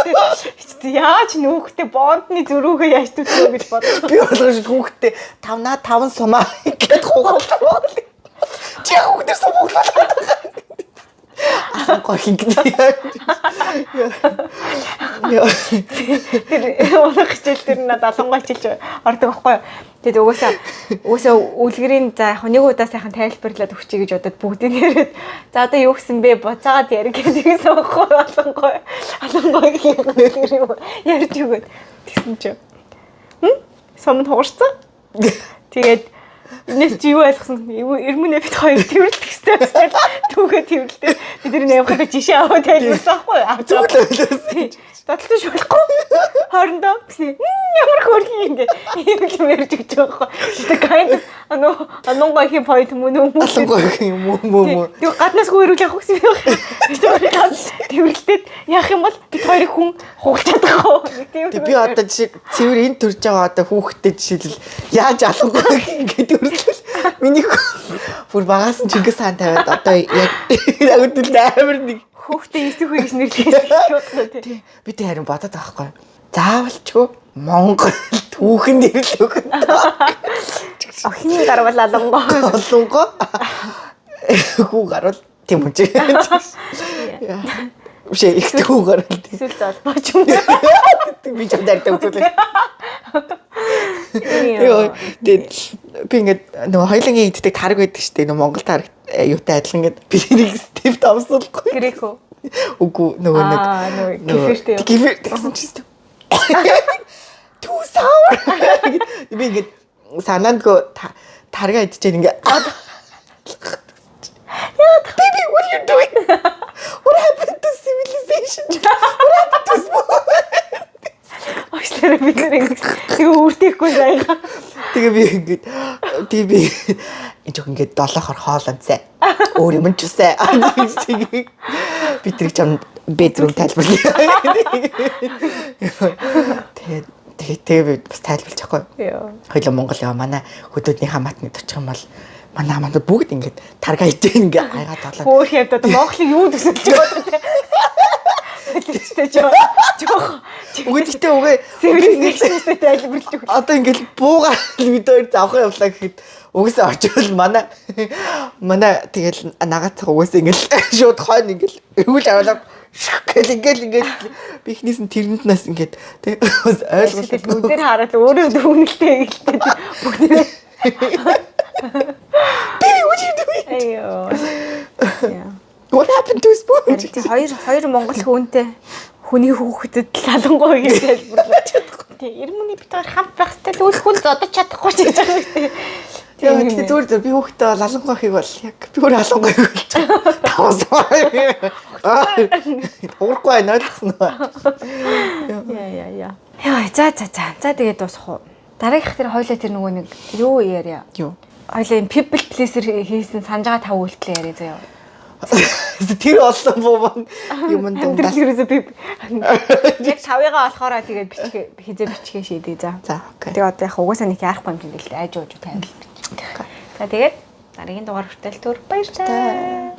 тий. Яаж нүүхтэй бондны зөрүүгээ яаж төлөх гэж бодож. би болгож хүүхдээ 5-аа 5 сумаа гэд хугалаа. Чи хүүхдэр сум хугалаа. Асан хин гэдэг. Яа. Тэр унах хичээл тэр надад алангуй хичээлж ордог байхгүй юу. Тэгээд угаасаа үлгэрийн за яг нэг удаа сайхан тайлбарлаад өгчэй гэж бодоод бүгдийг яриад за одоо юу гэсэн бэ буцаагаад яри гэдэг гэсэн байхгүй юу алангуй гэх юм ярьж өгөөд тэгсэн чинь сум нь хугарсан. Тэгээд энэс чи юу ойлгосон эрмэнэ бит хоёр тэрвэрлэх хэрэгтэй байсан түүгээ тэрвэрлээ бид нар явахад жишээ аваад тайлбарласан байхгүй юу Зүгээр л ойлгосон. Бодлож болохгүй. Хоорондоо гэсэн ямар хөөрхөн ингэ ийм юм ярьж өгч байгаа байхгүй. Тэгээ kind of анунгойхийн point мөн үү? Алангуй юм уу мөө мөө. Тэгээ гаднаас хүү ирүүл явах гэсэн юм байна. Бид хоёрыг тэрвэрлээд яах юм бол бид хоёрыг хүн хугалж чадахгүй. Нэг тийм. Тэг би одоо жишээ цэвэр энэ төрж байгаа одоо хүүхдтэй жишээлбэл яаж алангуй ингээд өрсөл миний бүр багаас нь Чингис хаан тавиад одоо яг агтул амар нэг хүүхдээ Иесүхүй гэж нэрлэдэг. Тий. Би тэг харин бодоод байгаа байхгүй. Заавалчгүй Монгол түүхэн нэрлэх өгөн. Охины гарвал алангуй. Олонгоо хүү гарвал тийм үү чи. Биш ихтэй хүү гарвал тийм. Эсвэл золбоо ч юм уу. Би ч дайртай үзүүлээ. Йоо. Тэгээд би ингээд нөгөө хоёлынгийн иддэг тараг байдаг шүү дээ. Нөгөө Монгол тараг юутай адилхан ингээд би тэрийг степ давсуулахгүй. Грек үү? Үгүй нөгөө нэг нөгөө кефиртэй юу? Кефир гэсэн чи степ. Too sour. Би ингээд санаандгүй таргаа идчихээн ингээд Baby, what are you doing? What happened to civilization? What happened to small? Уучлаарай бид нэр ингэ тэгээ үртэхгүй заяа. Тэгээ би ингээд тэгээ би энэ жоо ингээд долоохор хоол амцаа. Өөр юм ч үсэ. Тэгээ би тэрийг чам bedroom тайлбарлая. Тэгээ тэгээ тэгээ би бас тайлбарлаж байхгүй. Йоо. Хоёлоо Монгол яа манай хөдөөдний хамаатны очих юм бол манай хамаатнууд бүгд ингээд таргаа ичээ ингээд айгаа долоо. Хөөх явдаад Монголыг юу төсөөлж байгаа вэ? Тэгчтэй жоо. Жоох. Үгүй гэхдээ үгүй Civilization-тэй тайлбарлаж өгөх. Одоо ингээл буугаа бид хоёр завхан явлаа гэхэд угсаа очивол манай тэгэл нагаацах угсаа ингээл шууд хойно ингээл эргүүл аваад шх гэл ингээл ингээл би эхнээс нь тэрэнд нас ингээд тэг бас Тэгэл ойлголоо. бүгдээр хараад өөрөө дүгнэлтэй гэлтэй бүгдээрээ. Би юу гэдэг вэ? Аяа. Яа. What happened to spoon? Харин тий хоёр монгол хүнтэй хүний хүүхдэд лалангуй гэж тайлбарлаж чадахгүй. Тий, ирмөний бит хоёр хамт байх хэрэгтэй л үл хүн зодож чадахгүй ч гэж байгаа юм тий. Яа гэхдээ зүгээр зүгээр би хүүхдээ бол алангуй хийг бол яг би өөр алангуй хийг болж байгаа. Тавсаа. Уурахгүй байна ойлгосон уу? Яа яа яа. Яа за. За тэгээд дуусах уу. Дараагийнх тэр хоёлаа тэр нөгөө нэг юу ярья. Юу? Хоёлаа энэ people pleaser хийсэн санаж байгаа тав үйлдэл яриа заяа. Тэр олон буу юм дундаас. Амьдрал ерөөсөө би яг тавыгаа олохоороо тэгээд бичих хизээ бичгээ шийдээ за. За окей. Тэгээ одоо яг угаасаа нэг яарахгүй юм чинь л дээ. Айж ууж тань л бичих. За тэгээд дараагийн дугаар хүртэл түр баярлалаа.